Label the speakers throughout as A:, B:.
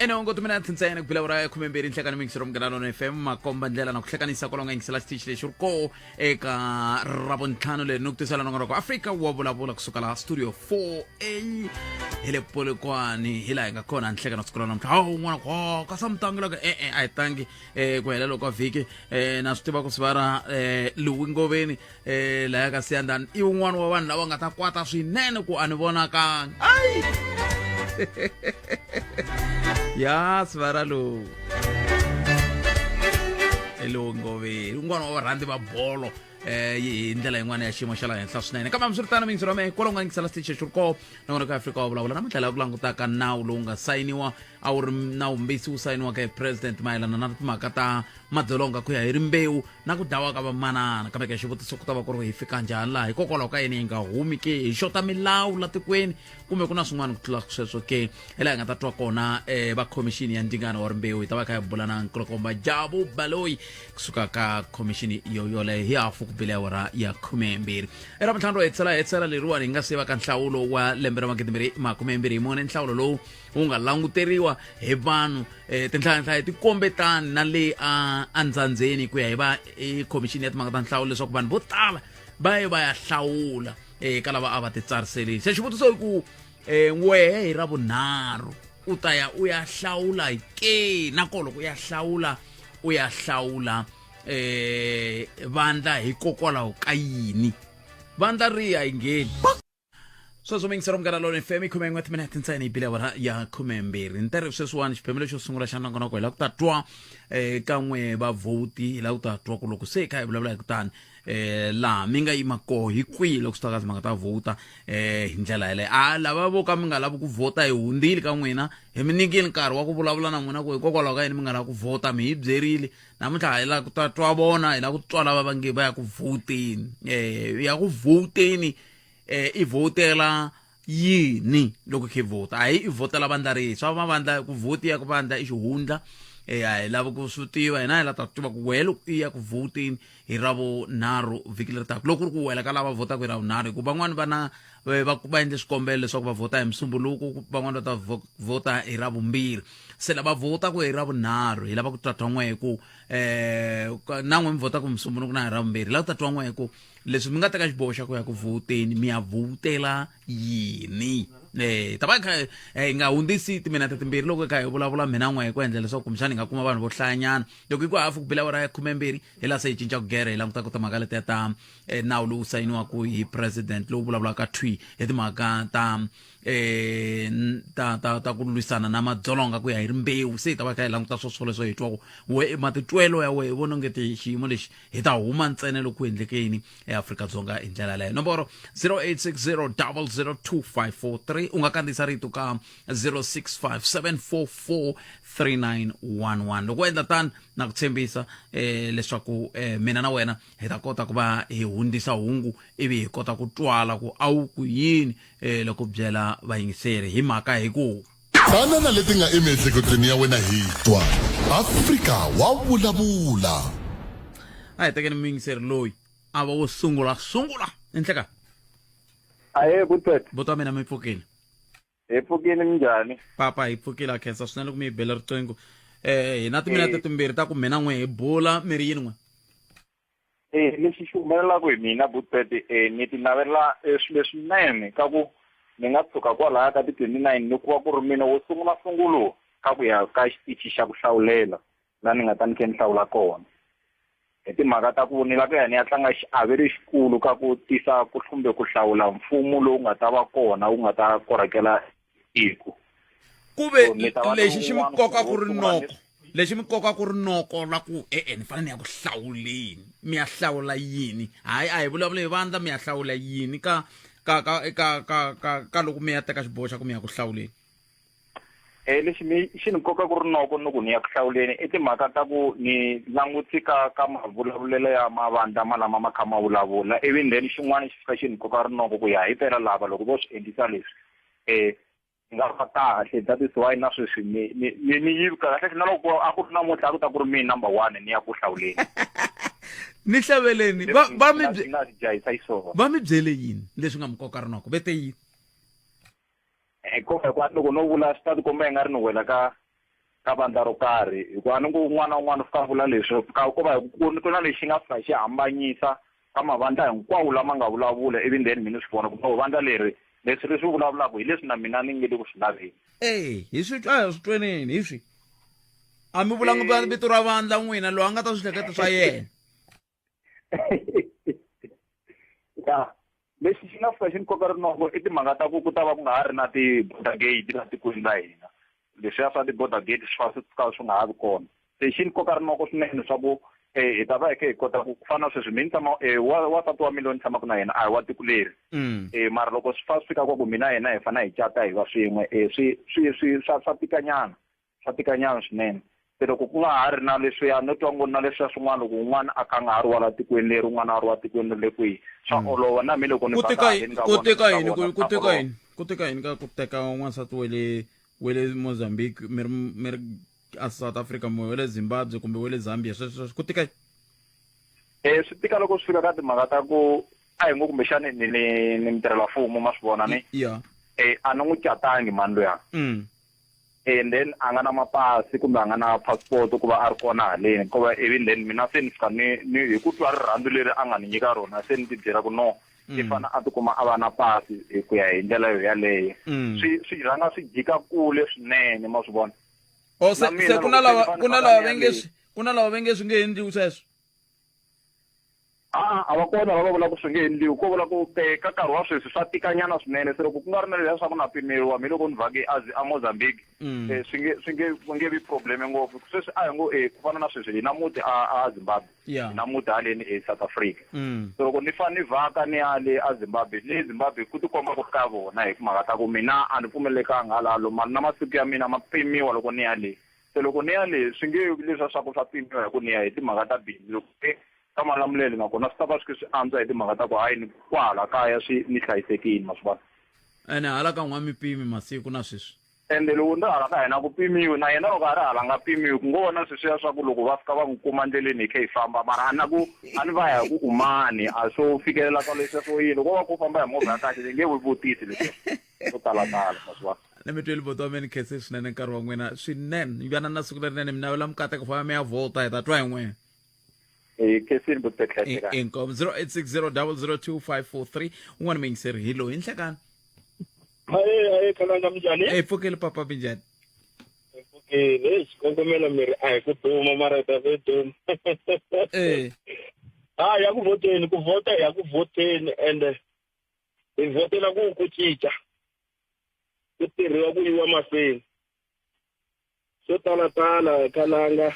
A: Enongo timinete ntsena ku bila ura ya 12 nhlekani miyingiselo Munghana Lonene FM makomba ndlela na ku hlekanisa kwalaho nga yingisela xitichi lexi ri koho eka ravuntlhanu leri ni ku tisela nongonoko Afrika wa vulavula kusuka laha studio 4A hi le Polokwane hi laha hi nga kona nhlekani siku ra namuntlha hawu un'wana ku ho ka sa mutangi loko e-e a hi tangi ku hela loko ka vhiki na swi tiva ku sivara Louis Ngoveni laya ka Siyandhani i wun'wana wa vanhu lava nga ta kwata swinene ku a ni vonakangi ayi ya sivara lowu i Louis Ngoveni un'wana wa varhandzi va bolo hi ndlela yin'wana ya xiyimo xa le henhla swinene kambe hambiswiritano miyingiso ra mehe kwalomu nga yingisela xitichi xi ri koho nongonoko ya Afrika wa vulavula namuntlha laha ku langutaka nawu lowu nga sayiniwa a wu ri nawumbisi wu sayiniwaka hi president mayelana na timhaka ta madzolonga ku ya hi rimbewu na ku dlawa ka vamanana kambe ka xivutiso ku ta va ku ri hi fika njhani laha hikokwalaho ka yini hi nga humi ke hi xota milawu la tikweni kumbe ku na swin'wana ku tlula sweswo ke hi laha hi nga ta twa kona va khomixini ya ndzingano wa rimbewu hi ta va kha hi bula na nkulukumba Jabu Baloyi kusuka ka khomixini yo yoleyo hi hafu ku bile awara ya 12 eravuntlhanu ro hetisela hetisela leriwani hi nga se va ka nhlawulo wa lembe ra 2024 nhlawulo lowu wu nga languteriwa hi vanhu tinhlayanhlaya ti kombetani na le a andzandzeni ku ya hi va khomixini ya timhaka ta nhlawulo leswaku vanhu vo tala va ye va ya hlawula eka lava a va titsariselile se xivutiso i ku wehe hi ravunharhu u ta ya u ya hlawula ke na kona loko u ya hlawula u ya hlawula vandla hikokwalaho ka yini vandla ri ya yi ngheni sweswo mingisero Munghana Lonene FM i 11 timinete ntsena yi bile awara ya 12 ntere sweswiwani xiphemu lexo sungula xa nongonoko hi lava ku ta twa kan'we vavhoti hi lava ku ta twa ku loko se hi kha hi vulavula hi kutani laha mi nga yima koho hi kwihi loko swi ta ka timhaka ta vhota hi ndlela yeleyo a lava vo ka mi nga lavi ku vhota hi hundzile ka n'wina hi mi nyikile nkarhi wa ku vulavula na n'wina ku hikokwalaho ka yini mi nga lavi ku vhota mi hi byerile namuntlha hi lava ku ta twa vona hi lava ku twa lava va nge va ya ku vhoteni ya ku vhoteni i vhotela yini loko khe vhota a hi i vhotela vandla rihi swa mavandla ku vhoti ya ku vandla i xihundla a hi lavi ku swi tiva hina hi la ta tiva ku wehe loko i ya ku vhoteni hi ravunharhu vhiki leri taka loko ku ri ku wela ka lava vhotaka hi ravunharhu hikuva van'wani va na va va endle swikombelo leswaku va vhota hi musumbuluku van'wani va ta vhota hi ravumbirhi se lava vhotaka hi ravunharhu hi lava ku twa twa n'we hi ku na n'we mi vhotaka musumbuluku na hi ravumbirhi hi lava ku ta twa n'we hi ku leswi mi nga teka xiboho xa ku ya ku vhoteni mi ya vhotela yini ta va kha hi nga hundzisi timinete timbirhi loko hi kha hi vulavula mina n'we hi ku endla leswaku kumbexana hi nga kuma vanhu vo hlayanyana loko hi ku hafu ku bila awara ya 12 hi laha se hi cinca ku gere hi langutaka timhaka letiya ta nawu lowu sayiniwaka hi president lowu vulavulaka thwi hi timhaka ta ta ta ta ku lwisana na madzolonga ku ya hi rimbewu se hi ta va kha hi languta swo swoleswo hi twa ku we matitwelo ya wehe vona onge ti xiyimo lexi hi ta huma ntsena loko ku endleke yini eAfrika-Dzonga hi ndlela yaleyo nomboro 0860 002543 u nga kandziyisa rito ka 065 744 3911 loko u endla tani na ku tshembisa leswaku mina na wena hi ta kota ku va hi hundzisa hungu ivi hi kota ku twala ku a wu ku yini loko byela vayingiseri hi mhaka hi ku
B: Fana na leti nga emiehleketweni ya wena hi twa Afrika wa vulavula.
A: A hi tekeni muyingiseri loyi a va wo sungula sungula enhleka.
C: Ahe Butpet.
A: Buti wa mina mi pfukile.
C: Hi pfukile minjhani?
A: Papa hi pfukile a khensa swinene ku mi hi bela riqingho. Hi na timinete timbirhi ta ku mina n'we hi bula mi ri yini n'we?
C: Eh lexi xi humelelaka hi mina Butpet eh ni ti navela swilo leswinene ka ku ni nga tshuka kwalaya ka ti 29 ni ku va ku ri mina wo sungula sungulo ka ku ya ka xitichi xa ku hlawulela laha ni nga ta ni khe ni hlawula kona hi timhaka ta ku ni lava ku ya ni ya tlanga xiave lexikulu ka ku tisa ku kumbe ku hlawula mfumo lowu nga ta va kona wu nga ta korhokela tiko
A: ku ve lexi xi mi koka ku ri noko lexi mi koka ku ri noko la ku e-e ni fanele ni ya ku hlawuleni mi ya hlawula yini hayi a hi vulavuli hi vandla mi ya hlawula yini ka ka ka ka ka ka ka loko mi ya teka xiboho xa ku mi ya ku hlawuleni
C: Lexi mi xi ni koka ku ri noko ni ku ni ya ku hlawuleni i timhaka ta ku ni languti ka ka mavulavulelo ya mavandla malama ma kha ma vulavula ivi then xin'wana xi fika xi ni koka rinoko ku ya hi pela lava loko vo swi endlisa leswi nga va kahle that is why na sweswi ni ni ni ni yi kahle kahle na loko a ku ri namuntlha a ku ta ku ri mina number one ni ya ku hlawuleni
A: ni hlaveleni va va mi
C: bye nga jahisa xiswona
A: va mi byele yini leswi nga mi koka rinoko ve te yini
C: hikuva loko no vula swi ta tikomba i nga ri ni wela ka Ka vandla ro karhi hikuva a ni ngo un'wana na un'wana u fika a vula leswi ka ko va ku ku na lexi nga fika xi hambanyisa ka mavandla hinkwawo lama nga vulavula ivi then mina ni swi vona ku no vandla leri leswi ri swi vulavulaka hi leswi na mina ni nge le ku swi laveni.
A: E hi swi twa hi swi tweneni hi swi a mi vulanga vito ra vandla n'wina loyi a nga ta swi hleketa swa yena.
C: Ya lexi xi nga fika xi ni koka rinoko i timhaka ta ku ku ta va ku nga ha ri na ti-border gate laha tikweni ra hina. Leswiya swa ti-border gate swi fa swi fika swi nga ha vi kona. Se xi ni koka rinoko swinene swa ku hi ta va hi kha hi kota ku fana na sweswi mina ni tshama wansati wa mina loyi ni tshamaka na yena a hi wa tiko leri. Mara loko swi fa swi fika kwa ku mina yena hi fanele hi cata hi va swin'we swi swi swi swa swa tikanyana. Swa tikanyana swinene. Se loko ku nga ha ri na leswiya, no twa ngo na leswiya swin'wana loko un'wana a kha a nga ha ri wa la tikweni leri, un'wana a ri wa tikweni ra le kwihi, swa olova. Na mina loko ni
A: Ku
C: vhaka
A: tika
C: haleni ka
A: ku
C: vona,
A: tika
C: ka
A: yini
C: vona
A: ku ku
C: swa
A: tika
C: olova.
A: yini ku tika yini ka ku teka n'wansati wa le wa le Mozambique mi ri mi ri a South Africa kumbe wa le Zimbabwe kumbe wa le Zambia sweswo sweswo ku tika yini?
C: Swi tika loko swi fika ka timhaka ta ku a hi ngo kumbexani ni ni ni mutirhela mfumo ma swi vona ni.
A: Ya.
C: A ni n'wi catangi mhani luya. And then a nga na mapasi kumbe a nga na passport ku va a ri kona haleni ko va ivi then mina se ni fika ni ni hi ku twa rirhandzu leri a nga ni nyika rona se ni ti byela ku no i fane a tikuma a va na pasi hi ku ya hi ndlela yo yaleyo. Swi swi rhanga swi jika kule swinene ma swi vona.
A: Oh se se ku na lava ku na lava va nge swi ku na lava va nge swi nge endliwi sweswo.
C: A a va kona lava vulaka swi nge endliwi ko vula ku ka nkarhi wa sweswi swa tikanyana swinene se loko ku nga ri na leswiya swa ku na pimeriwa mi loko ni vhake a a Mozambique swi nge swi nge ku nge vi problem ngopfu sweswi a hi ngo ku fana na sweswi hi na muti a a Zimbabwe hi na muti haleni e South Africa se loko ni fane ni vhaka ni ya le a Zimbabwe le Zimbabwe ku tikomba ku ri ka vona hi timhaka ta ku mina a ni pfumelekanga halalo mara na masiku ya mina ma pimiwa loko ni ya le se loko ni ya le swi nge vi leswiya swa ku swa pimiwa hi ku ni ya hi timhaka ta bindzu loko ka Malamulele nakona swi ta va swi swi antswa hi timhaka ta ku hayi ni kwahala kaya swi ni hlayisekile ma swi vona.
A: Ene hala ka n'wa mi pimi masiku na sweswi.
C: Ende loko ni ri hala ka hina ku pimiwi na yena loko a ri hala nga pimiwi ku ngo va na sweswiya swa ku loko va fika va n'wi kuma ndleleni hi kha hi famba mara a na ku a ni va ya hi ku u mani a swo fikelela ka leswiya swo yini loko wo va ku famba hi movha ya kahle ni nge vutisi leswiya swo talatala ma swi vona.
A: Ni mi tweli buti wa mina ni khense swinene nkarhi wa n'wina swinene vana na siku lerinene mi navela mikateko famba mi ya vhota hi ta twa hi n'wina.
C: Eh, khensini buti Tlhekeka.
A: Inkomu 0860 002 un'wana muyingiseri hi loyi nhlekani.
D: Haye haye khalanga minjhani?
A: Eh pfukeli papa minjhani?
D: Pfukeli, hey xikongomelo miri a hi ku duma mara hi ta ve duma.
A: Eh.
D: Ha ya ku vhoteni, ku vhota ya ku vhoteni and hi vhotela ku ku cinca. Ku tirhiwa ku yiwa mahlweni. Swo talatala khalanga.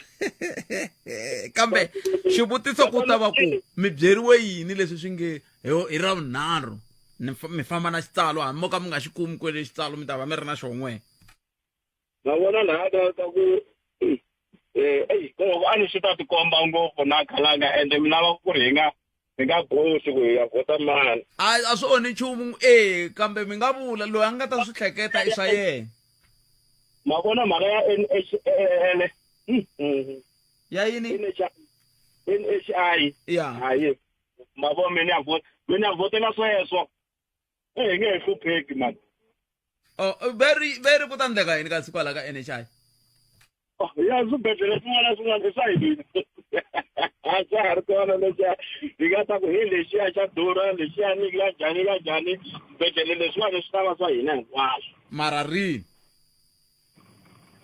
A: Kambe xivutiso ku ta va ku mi byeriwe yini leswi swi nge hi ra vunharhu mi famba na xitsalo hambi mo ka mi nga xi kumi kwele xitsalo mi ta va mi ri na xona n'we.
D: Ma vona laha ka ka ku eh eyi ko a ni swi ta tikomba ngopfu na khalanga ende mi lava ku ri hi nga hi nga boxi ku hi ya vhota mani.
A: A a swi onhi nchumu e kambe mi nga vula loyi a nga ta swi hleketa i swa yena.
D: Ma vona mhaka ya NHL
A: Ya yini?
D: NHI NHI
A: Ya.
D: Hayi ma vo mina ya vhota mina ya vhotela sweswo e hi nge he hlupheki mani.
A: Oh, veri veri ku ta endleka yini kasi kwala ka NHI?
D: Oh, ya swibedhlele swin'wana na swin'wana i swa hina a swa ha ri kona lexiya hi nga ta ku hi lexiya xa durha lexiya ni la njhani la njhani swibedhlele leswiwani swi ta va swa hina hinkwaswo.
A: Mara rini?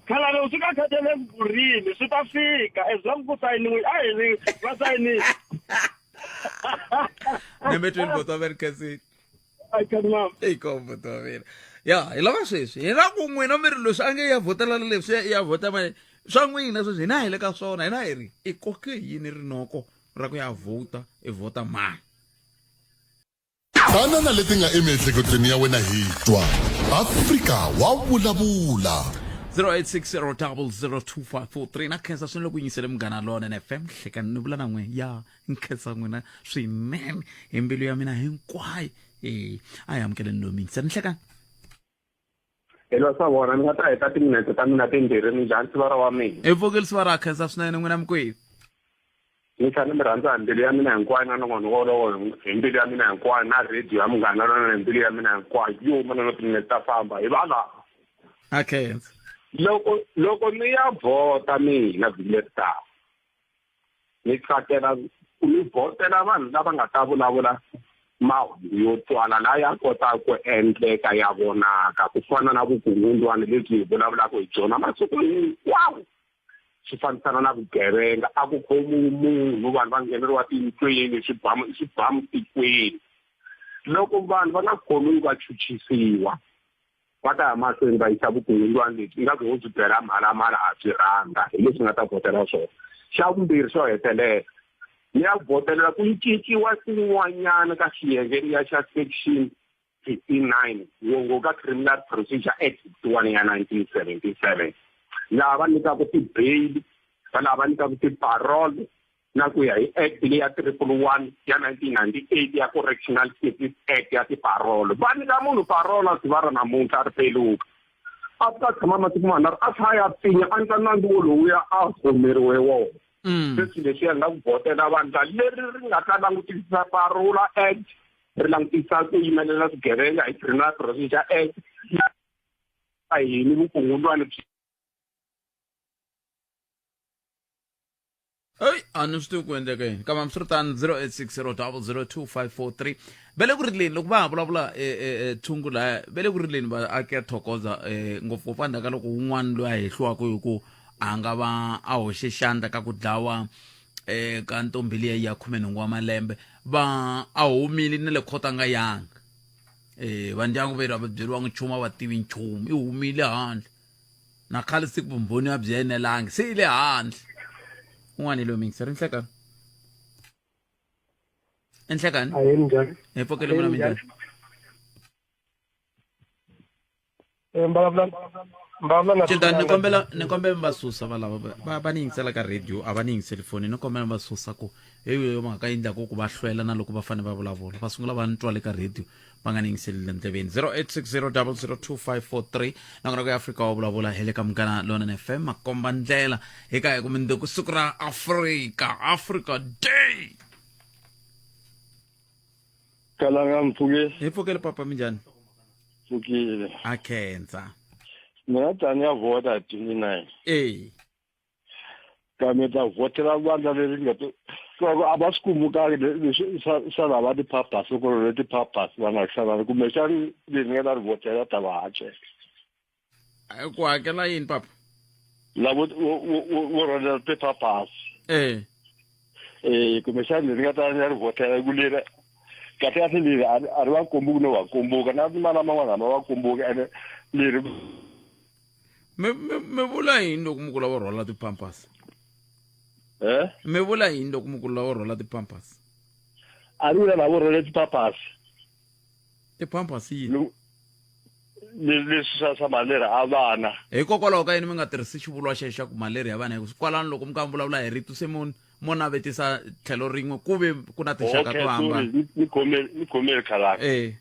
D: Khalanga swi nga khathaleki ku rini swi ta fika as long ku sayiniwe a hi ri va sayinile.
A: Nembe twini botwa veri khensini.
D: Ey
A: kombo mina ya hi lava sweswi hi na ku n'wina mi ri leswi a nge ya vhotela leswi ya vhota mali swa n'wina sweswi hina hi le ka swona hina hi ri i koke yini rinoko ra ku ya vhota i vhota mani.
B: Tana na leti nga emiehleketweni ya wena hi twa Afrika wa vulavula.
A: 0860002543 na khensa swinene loko yingisele munghana lonene FM hlekani ni vula na n'we ya nkhensa n'wina swinene hi mbilu ya mina hinkwayo e a hi amukeleni loyi mingisani nhlekani.
D: Hello sawubona ni nga ta heta timinete ta mina timbirhi minjhani sivara wa mina.
A: Hi pfukile sivara khensa swinene n'wina mikwihi.
D: Ni tlhela ni mi rhandza hi mbilu ya mina hinkwayo na nongonoko wolowo hi mbilu ya mina hinkwayo na radio ya munghana lona hi mbilu ya mina hinkwayo yo mana no timinete ta famba hi va laha.
A: A khensa.
D: Loko loko ni ya vhota mina vhiki leri taka ni tsakela ku ni vhotela vanhu lava nga ta vulavula mahungu yo twala laya kotaka ku endleka ya vonaka ku fana na vukungundwani lebyi hi vulavulaka hi byona masiku hinkwawo. Swi fambisana na vugevenga, a ku khomiwi munhu, vanhu va ngheneriwa tindlwini, swibamu i swibamu tikweni. Loko vanhu va nga khomiwi va chuchisiwa, va ta ya mahlweni va yisa vukungundwani lebyi ingaku ho byi bela mhalamhala ha byi rhandza, hi leswi nga ta vhotela swona. Xa vumbirhi xo hetelela, ni ya vhotelela ku cinciwa xin'wanyana ka xiyenge liya xa section 59 wongo ka Criminal Procedure Act 61 ya 1977 laha va nyikaka ti-bail va laha va nyikaka ti-parole na ku ya hi act leyi ya 111 ya 1998 ya Correctional Service Act ya ti-parole. Va nyika munhu parole a siva ra namuntlha a ri peluka a fika a tshama masiku manharhu a tlhela a ya pfinya a endla nandzu wolowuya a khomeriwe wona. Se swilo leswiya ni nga ku vhotela vandla leri ri nga ta langutisisa Parole Act ri langutisa ku yimelela swigevenga hi Criminal Procedure Act na yini vukungundwani byi.
A: Eyi a ni swi tivi ku endleka yini kambe hambiswiritano 0860002543 va le ku rileni loko va ha vulavula thungu laya va le ku rileni va ake thokoza ngopfungopfu endzhaku ka loko wun'wana loyi a hehliwaka hi ku a nga va a hoxe xandla ka ku dlawa ka ntombi liya ya 18 wa malembe va a humile na le khoto a nga yanga va ndyangu ve a va byeriwanga nchumu a va tivi nchumu i humile handle na khale siku vumbhoni a byi enelangi se yi le handle un'wana hi loyi mingiseri nhlekani enhlekani
E: Ahee, minjhani?
A: Hi pfukile n'wina minjhani?
E: Mbalavula mbalavula na
A: Cintani ni kombela ni kombela mi va susa va lava va va ni yingisela ka radio a va ni yingiseli foni ni kombela mi va susa ku hi yo mhaka yi endlaku ku va hlwela na loko va fanele va vulavula va sungula va ni twa le ka radio va nga ni yingiseli le ndleveni 0860002543 nakona ku ya Afrika wa vulavula hi le ka Munghana Lonene FM makomba ndlela hi ka hi ku mundzuku siku ra Afrika Africa Day.
F: Kalanga mpfukile.
A: Hi pfukile papa minjhani?
F: Pfukile.
A: A khensa.
F: Mina tani ya vhota hi 29.
A: Eh.
F: Kambe ta vhotela vandla leri nga to loko a va swi kumbukangi leswi swa lava ti-pampers loko rhole ti-pampers va nga xavanga kumbexani leri nga ta ri vhotela ta va hakela.
A: Ku hakela yini papa?
F: Lavo vo rhwalela ti-pampers.
A: Eh.
F: Eh kumbexani leri nga ta ya ri vhotela ku leri kahle kahle leri a ri va kumbuki no va kumbuka na mana man'wana a ma va kumbuki ene leri
A: mi mi mi vula yini loko mi ku lava rhwala ti-pampers?
F: Eh?
A: Mi vula yini loko mi ku lava rhwala ti-pampers?
F: A ri vula lavo rhwala ti-pampers.
A: Ti-pampers yini?
F: Leswi swa swa malerhi a vana.
A: Hikokwalaho ka yini mi nga tirhisi xivulwa xexo xa ku malerhi ya vana hi ku kwalano loko mi ka mi vulavula hi rito se mo mo navetisa tlhelo rin'we ku ve ku na tinxaka
F: okay,
A: to hambana.
F: Ni khome ni khome khalanga.
A: Eh.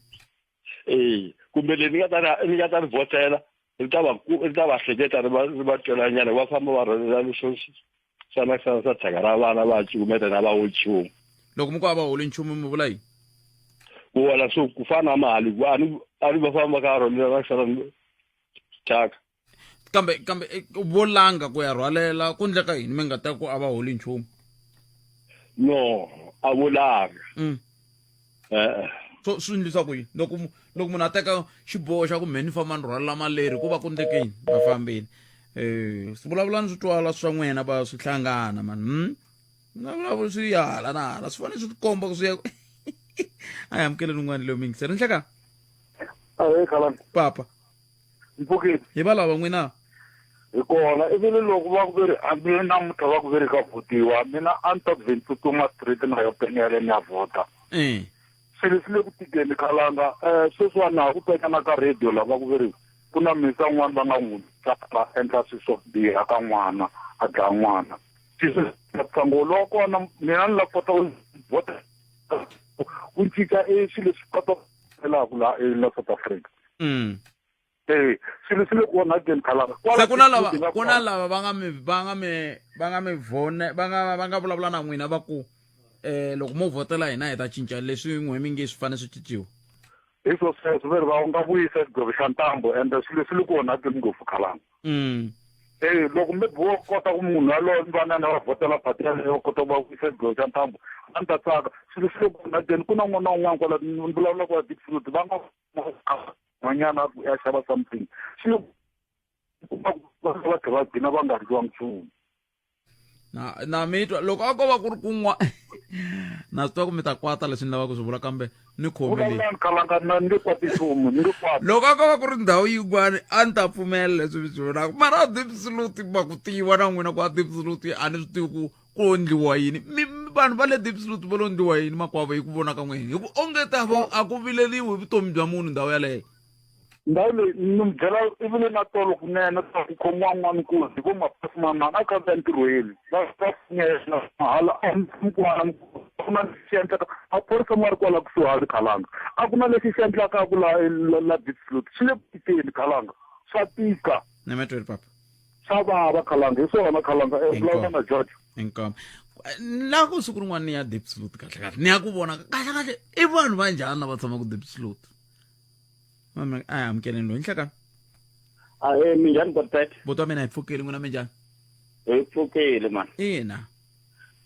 F: Eh, kumbe leri ni nga ta ni nga ta ri vhotela ri ta va ri ta va hleketa ri va ri va twelanyana va famba va rhwalela leswo swa na swa swa thyaka ra vana va cukumeta na va holi nchumu.
A: Loko mi ku a va holi nchumu mi vula yini?
F: Ku hola swo ku fana na mali ku a ni a ni va famba ka rhwalela na xana thyaka.
A: Kambe kambe vo langa ku ya rhwalela ku ndleka yini mi nga ta ku a va holi nchumu?
F: No, a vo langa. Eh.
A: So swi endlisa ku yini loko loko munhu a teka xiboho xa ku mhe ni famba ni rhwalela maleri ku va ku ndleke yini va fambile eh swi vulavulani swi twala swa n'wina va swi hlangana mani na vulavula swi ya hala na hala swi fanele swi tikomba ku swi ya a hi amukeleni un'wana loyi mingiseri nhleka
G: Ahee khalani.
A: Papa.
G: Mpfukile.
A: Hi va lava n'wina.
G: Hi kona ivi ni loko va ku veri hambi namuntlha va ku veri ka vhotiwa mina a ni ta ku ve ni tsutsuma straight na yo peni yale ni ya vhota. Swilo swi le ku tikeni khalanga sweswiwani na ha ku teka na ka radio la va ku veri ku na misa un'wana va nga n'wi va endla swilo swo biha ka n'wana a dlaya n'wana. Ntsango lowa kona mina ni la kota ku vhota ku cinca e swilo leswi kota ku la la South Africa. Eh, swilo swi le ku onhakeni khalanga.
A: Se ku na lava ku na lava va nga mi va nga mi va nga mi vone va nga va nga vulavula na n'wina va ku eh loko mo vhotela hina hi ta cinca leswi n'we mi nge swi fanele swi cinciwa.
G: Hi swo sweswo ve ri va nga vuyisa xigwevo xa ntambu ende swilo swi le ku onhakeni ngopfu khalanga.
A: Mm.
G: E loko maybe wo kota ku munhu yaloye ni vanana va vhotela phati yaleyo va kota ku va vuyisa xigwevo xa ntambu a ni ta tsaka. Swilo swi le ku onhakeni ku na un'wana na un'wana kwala ni vulavula kwa Diepsloot va nga n'wanyana a ku ya xava something swi le kuma ku va tlhela va gcina va nga rhikiwa nchumu.
A: Na na mi twa loko a ko va ku ri kun'wa na swi tiva ku mi ta kwata leswi ni lavaka ku swi vula kambe ni khome leyi
G: Vulavulani khalanga na ni nge kwati nchumu ni nge kwati.
A: Loko a ko va ku ri ndhawu yin'wana a ni ta pfumela leswi mi swi vulaka mara a Diepsloot ma ku tiva na n'wina ku a Diepsloot a ni swi tivi ku ku endliwa yini mi vanhu va le Diepsloot va lo endliwa yini makwavo hi ku vona ka n'wina hi ku onge ta va a ku vileriwi hi vutomi bya munhu ndhawu yaleyo.
G: Ndhawu leyi ni mi byela i vile na tolo kunene ta ku khomiwa n'wana nkunzi hi vo mapasi manana a kha a entirhweni va va finyela mahala a mukwana a ku na lexi endlaka maphorisa ma ri kwala kusuhani khalanga a ku na lexi xi endlaka ku la la Diepsloot swi le ku tikeni khalanga swa tika
A: ni mi tweli papa
G: swa vava khalanga hi swona khalanga eh, vulavula na George
A: inkomo la ku siku rin'wana ni ya Diepsloot kahle kahle ni ya ku vona kahle kahle i vanhu va njhani lava tshamaka Diepsloot mama a hi amukeleni loyi nhlekani
D: Ahee, minjhani Godbert?
A: Buti wa mina hi pfukile n'wina minjhani?
D: Hi pfukile man.
A: Ina.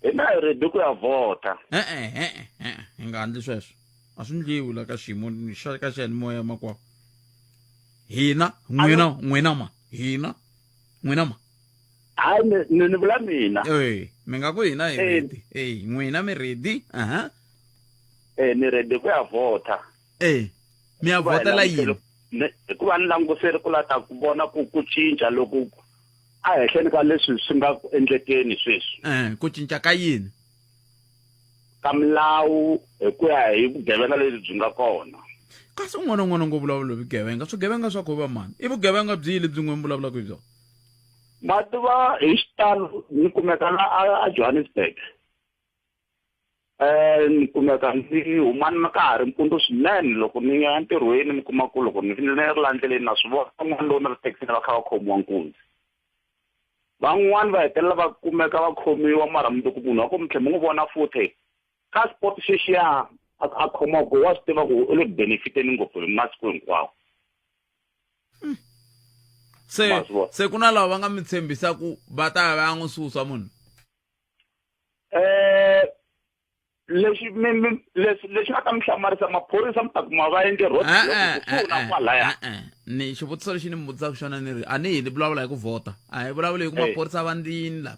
D: Hina hi ready ku ya vhota.
A: E-e, e-e, e-e, hi nga endli sweswo. A swi ndliwi la ka xiyimo xa ka xiyanimoya makwavo. Hina, n'wina, n'wina ma, hina, n'wina ma.
D: Hayi ni ni ni vula mina.
A: Eh, mi nga ku hina hi ready. Eh, n'wina mi ready? Aha.
D: Eh, ni ready ku ya vhota.
A: Eh, mi ya vhotela yini?
D: Hikuva ni languseri ku la ta ku vona ku ku cinca loku a hehleni ka leswi swi nga ku endlekeni sweswi.
A: Eh, ku cinca ka yini?
D: Ka milawu hi ku ya hi vugevenga lebyi byi nga kona.
A: Kasi un'wana na un'wana ngo vulavula hi vugevenga, swigevenga swa ku va mani? I vugevenga byihi lebyi n'we mi vulavulaka hi byona?
D: Ma tiva hi xitalo ni kumeka la a Johannesburg. Eh ni kumeka ndzi huma ni ka ha ri mpundzu swinene loko ni ya entirhweni mi kuma ku loko ni ni ri la ndleleni na swi vona van'wana loko ni ri thekisini va kha va khomiwa nkunzi van'wani va hetelela va kumeka va khomiwa mara mundzuku munhu wa ku mi tlhe mi n'wi vona futhi ka sport xexiya a khomiwa ku wa swi tiva ku u le ku benefiteni ngopfu hi masiku hinkwawo
A: se se ku na lava va nga mi tshembisa ku va ta ya va ya n'wi susa munhu
D: Eh lexi mi mi lexi lexi nga ta mi hlamarisa maphorisa mi ta kuma va endle road
A: Eh,
D: block
A: eh,
D: kusuhi na
A: eh,
D: kwalaya
A: eh, eh. Ni xivutiso lexi ni mi vutisaka xona ni ri a ni hi ni vulavula hi ku vhota a hi vulavuli hi ku
D: Eh.
A: maphorisa va ndlini la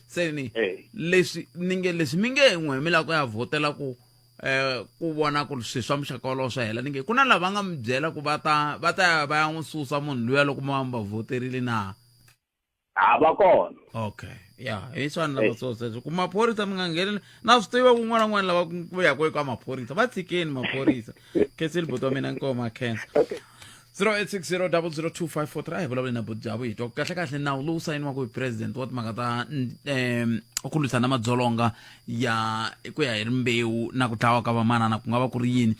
A: se ni
D: Eh.
A: leswi ni nge leswi mi nge n'we mi lava ku ya vhotela ku eh ku vona ku swilo swa muxaka wolowo swa hela ni nge ku na lava nga mi byela ku va ta va ta ya va ya n'wi susa munhu luya loko ma va vhoterile na
D: ha va kona
A: okay ya hi swani lava swo sweswo ku maphorisa mi nga ngheni na swi tiva kun'wana na kun'wana lava ku ya ku ka maphorisa va tshikeni maphorisa khensile buti wa mina nkoma khensa 0860002543 a hi vulavuli na buti jabu hi twa kahle kahle nawu lowu sayiniwaka hi president wa timhaka ta um ku lwisana na madzolonga ya ku ya hi rimbewu na ku dlawa ka vamanana ku nga va ku ri yini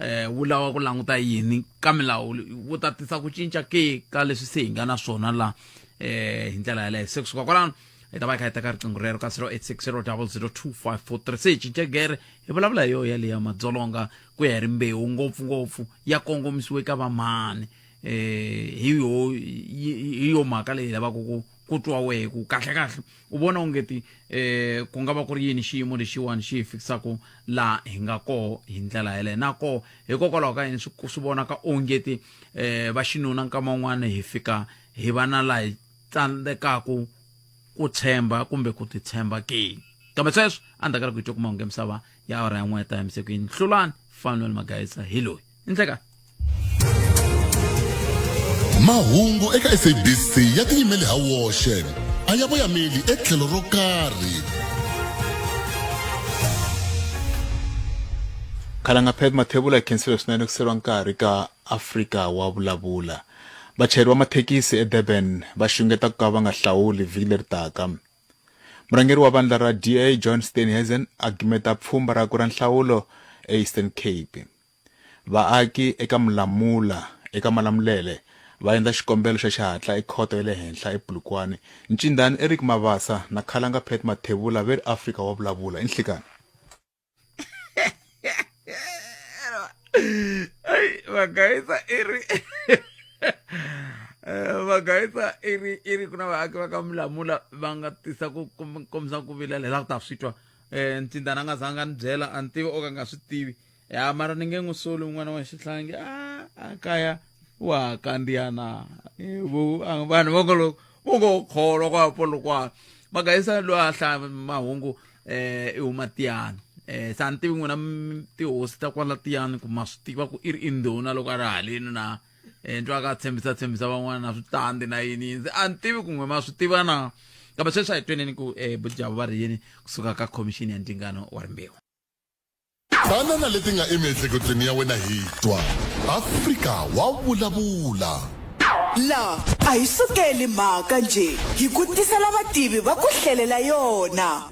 A: eh wu lava ku languta yini ka milawu wu ta tisa ku cinca ke ka leswi se hi nga na swona la eh hi ndlela yaleyo se kusuka kwalano hi ta va hi kha hi teka riqingho rero ka 0860002543 se hi cince gere hi vulavula hi yo yaleyo madzolonga ku ya hi rimbewu ngopfungopfu ya kongomisiwe ka vamani eh hi yo hi yo mhaka leyi lavaka ku ku twa wehe ku kahle kahle u vona ongeti eh ku nga va ku ri yini xiyimo lexiwani xi hi fikisaka laha hi nga koho hi ndlela yaleyo na koho hikokwalaho ka yini swi swi vonaka ongeti eh va xinuna nkama wun'wana hi fika hi va na laha hi tsandzekaku ku tshemba kumbe ku titshemba ke kambe sweswo endzhaku ka loko hi twa ku mahungu ya misava ya awara ya n'we ta yimisekwini hlulani fanuel magayisa hi loyi ndleka
B: Mahungu eka SABC ya tiyimele ha woxe, a ya voyameli etlhelo ro karhi.
H: Khalanga Pat Mathebula khensile swinene ku seriwa nkarhi ka Afrika wa vulavula. Vachayeri va mathekisi eDurban va xungeta ku ka va nga hlawuli vhiki leri taka. Murhangeri wa vandla ra DA John Steenhuisen a gimeta pfhumba rakwe ra nhlawulo eEastern Cape. Vaaki eka Mulamula eka Malamulele va endla xikombelo xa xihatla ekhoto ya le henhla ePolokwane. Ncindani Eric Mabasa na Khalanga Pat Mathebula ve ri Afrika wa vulavula. I nhlikani.
A: Ai vagayisa i ri eh, vagayisa i ri i ri ku na vaaki va ka mulamula va nga tisa ku kombisa ku vilela hi la ku ta swi twa um ncindana a nga zanga ni byela a ni tivi o ka nga swi tivi ya mara ni nge n'wi soli n'wana wa xihlangi a a kaya wa kandziya na vanhu va ngo loko vo ngo kholwa kwa polokwana magayisa loyi a hlaya mahungu eh i huma tiyani eh sa ni tivi n'wina tihosi ta kwala tiyani ku ma swi tiva ku i ri i ndhuna loko a ri haleni na eh ntwa ka tshembisa tshembisa van'wana na switandi na yini yini a ni tivi ku n'we ma swi tiva na kambe sweswi a hi tweneni ku eh bujabo va ri yini kusuka ka khomixini ya ndzingano wa rimbewu
B: Tana na leti nga emiehleketweni ya wena hi twa. Afrika wa vulavula.
I: La a hi sukeli mhaka njhe, hi ku tisela vativi va ku hlelela yona.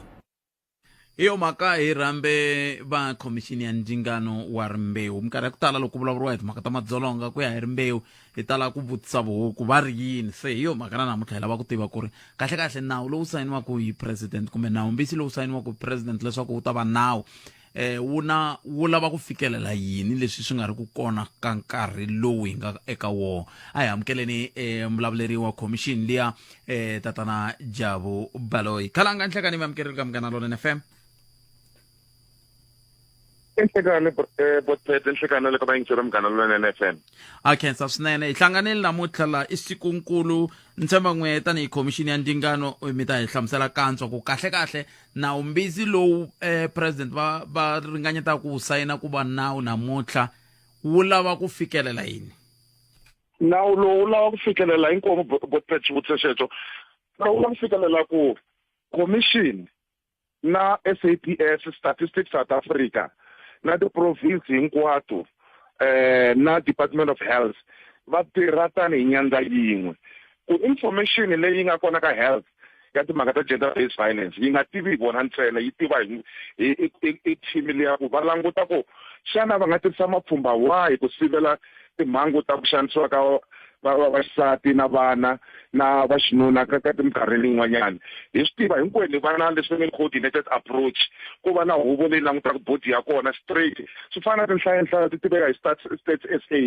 A: Hi yo mhaka hi rhambe va khomixini ya ndzingano wa rimbewu. Minkarhi ya ku tala loko ku vulavuriwa hi timhaka ta madzolonga ku ya hi rimbewu hi tala ku vutisa vuhuku va ri yini. Se hi yo mhaka na namuntlha hi lava ku tiva ku ri kahle-kahle nawu lowu sayiniwaka hi president kumbe nawumbisi lowu sayiniwaka hi president leswaku wu ta va nawu eh wu na wu lava ku fikelela yini leswi swi nga ri ku kona ka nkarhi lowu hi nga eka wona a hi amukeleni eh mulavuleri wa khomixini liya eh tatana Jabu Baloyi khalanga nhlekani mi amukerile ka Munghana Lonene FM
J: Enhlekani eh, Botpet enhlekani le ka vayingiseri Munghana Lonene FM
A: a khensa swinene hi hlanganile namuntlha la i sikunkulu ni tshemba n'we tanihi khomixini ya ndzingano mi ta hi hlamusela kantswa ku kahle kahle nawumbisi lowu eh, president va va ringanyetaka ku wu sayina ku va nawu namuntlha wu lava ku fikelela yini
J: nawu lowu wu lava ku fikelela inkomu Botpet xivutiso xexo wu lava ku fikelela ku commission na SAPS Statistics South Africa na ti-province hinkwato eh na Department of Health va tirha tanihi nyandza yin'we ku information leyi nga kona ka health ya timhaka ta gender based violence yi nga tivi hi vona ntsena yi tiva hi hi team liya ku va languta ku xana va nga tirhisa mapfhumba wahi ku sivela timhangu ta ku xanisiwa ka va vaxisati na vana na vaxinuna ka ka minkarhi yin'wanyana hi swi tiva hinkwenu va na leswi nge coordinated approach ku va na huvo leyi langutaka body ya kona straight swi fana na tinhlayanhlaya ti tiveka hi stats stats SA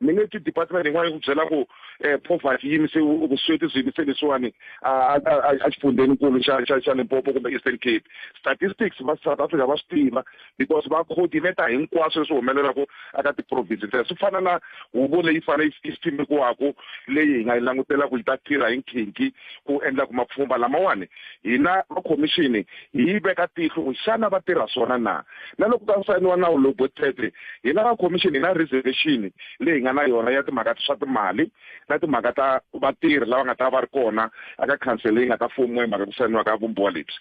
J: mi nge ti department yin'wana yi ku byela ku um poverty yi yimise vusweti byi yimise leswiwani a xifundzheninkulu xa xa xa Limpopo kumbe Eastern Cape statistics va South Africa va swi tiva because va coordinate hinkwaswo leswi humelelaka eka ti-province ntsena swi fana na huvo leyi fanele yi simekiwaka leyi hi nga yi langutela ku yi ta tirha hi nkhinkhi ku endla ku mapfhumba lamawani hina va khomixini hi yi veka tihlo ku xana va tirha swona na na loko ka sayiniwa nawu lowu botete hina va khomixini hi na reservation leyi hi nga na yona ya timhaka swa timali na timhaka ta vatirhi lava nga ta va ri kona eka khansele leyi nga ta fumiwa hi mhaka ku sayiniwa ka vumbiwa lebyi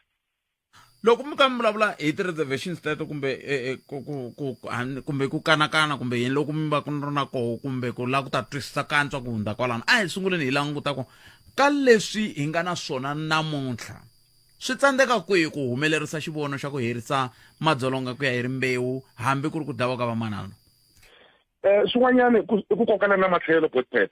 A: loko mi ka mi vulavula hi ti-reservations teto kumbe eh, eh, ku, ku, ku, kumbe ku kanakana kumbe yini loko mi va ku ri na koho kumbe ku lava ku ta twisisa kantswa ku hundza kwalano a hi sunguleni hi languta ku ka leswi hi nga na swona namuntlha swi tsandzeka kwihi ku humelerisa xivono xa ku herisa madzolonga ku ya hi rimbewu hambi ku ri ku dlawa ka vamanana
J: Eh swin'wanyana ku i ku kokela na matlhelo Botpet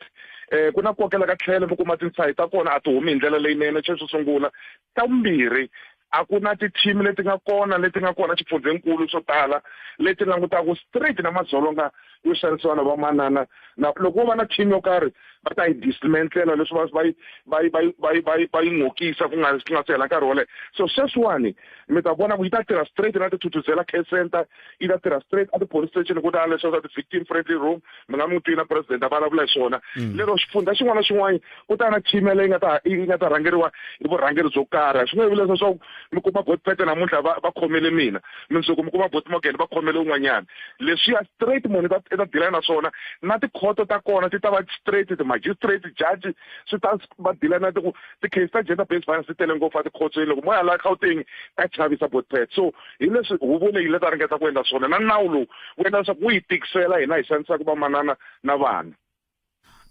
J: eh ku na ku kokela ka tlhelo mi kuma tintshahi ta kona a ti humi hi ndlela leyinene xo sungula ta vumbirhi a ku na ti-team leti nga kona leti nga kona xifundzenkulu swo tala leti langutaka straight na madzolonga yo xanisiwa na vamanana na loko wo va na team yo karhi va ta yi dismantlela leswi va va yi va yi va yi va yi va yi va yi n'okisa ku nga ku nga se hela nkarhi wo leha so sweswiwani mi ta vona ku yi ta tirha straight na ti-Thuthuzela care center yi ta tirha straight a ti-police station ku ta leswi swa ti-victim friendly room mi nga n'wi twi na president a vulavula hi swona mm. lero xifundza xin'wana na xin'wana ku ta na team leyi nga ta yi nga ta rhangeriwa hi vurhangeri byo karhi swi nge vuli leswaku mi kuma botpete namuntlha va va khomele mina mundzuku mi kuma bot morgan va khomele un'wanyana leswiya straight munhu i ta deala na swona na tikhoto ta kona ti ta va straight ti-magistrate judge swi ta va deala na ti ti-case ta gender based violence ti tele ngopfu a tikhotsweni loko mo ya la Gauteng ta chavisa botpet so hi leswi huvo leyi le ta ringeta ku endla swona na nawu lowu wu endla leswaku wu hi tikisela hina hi xanisaka vamanana na vana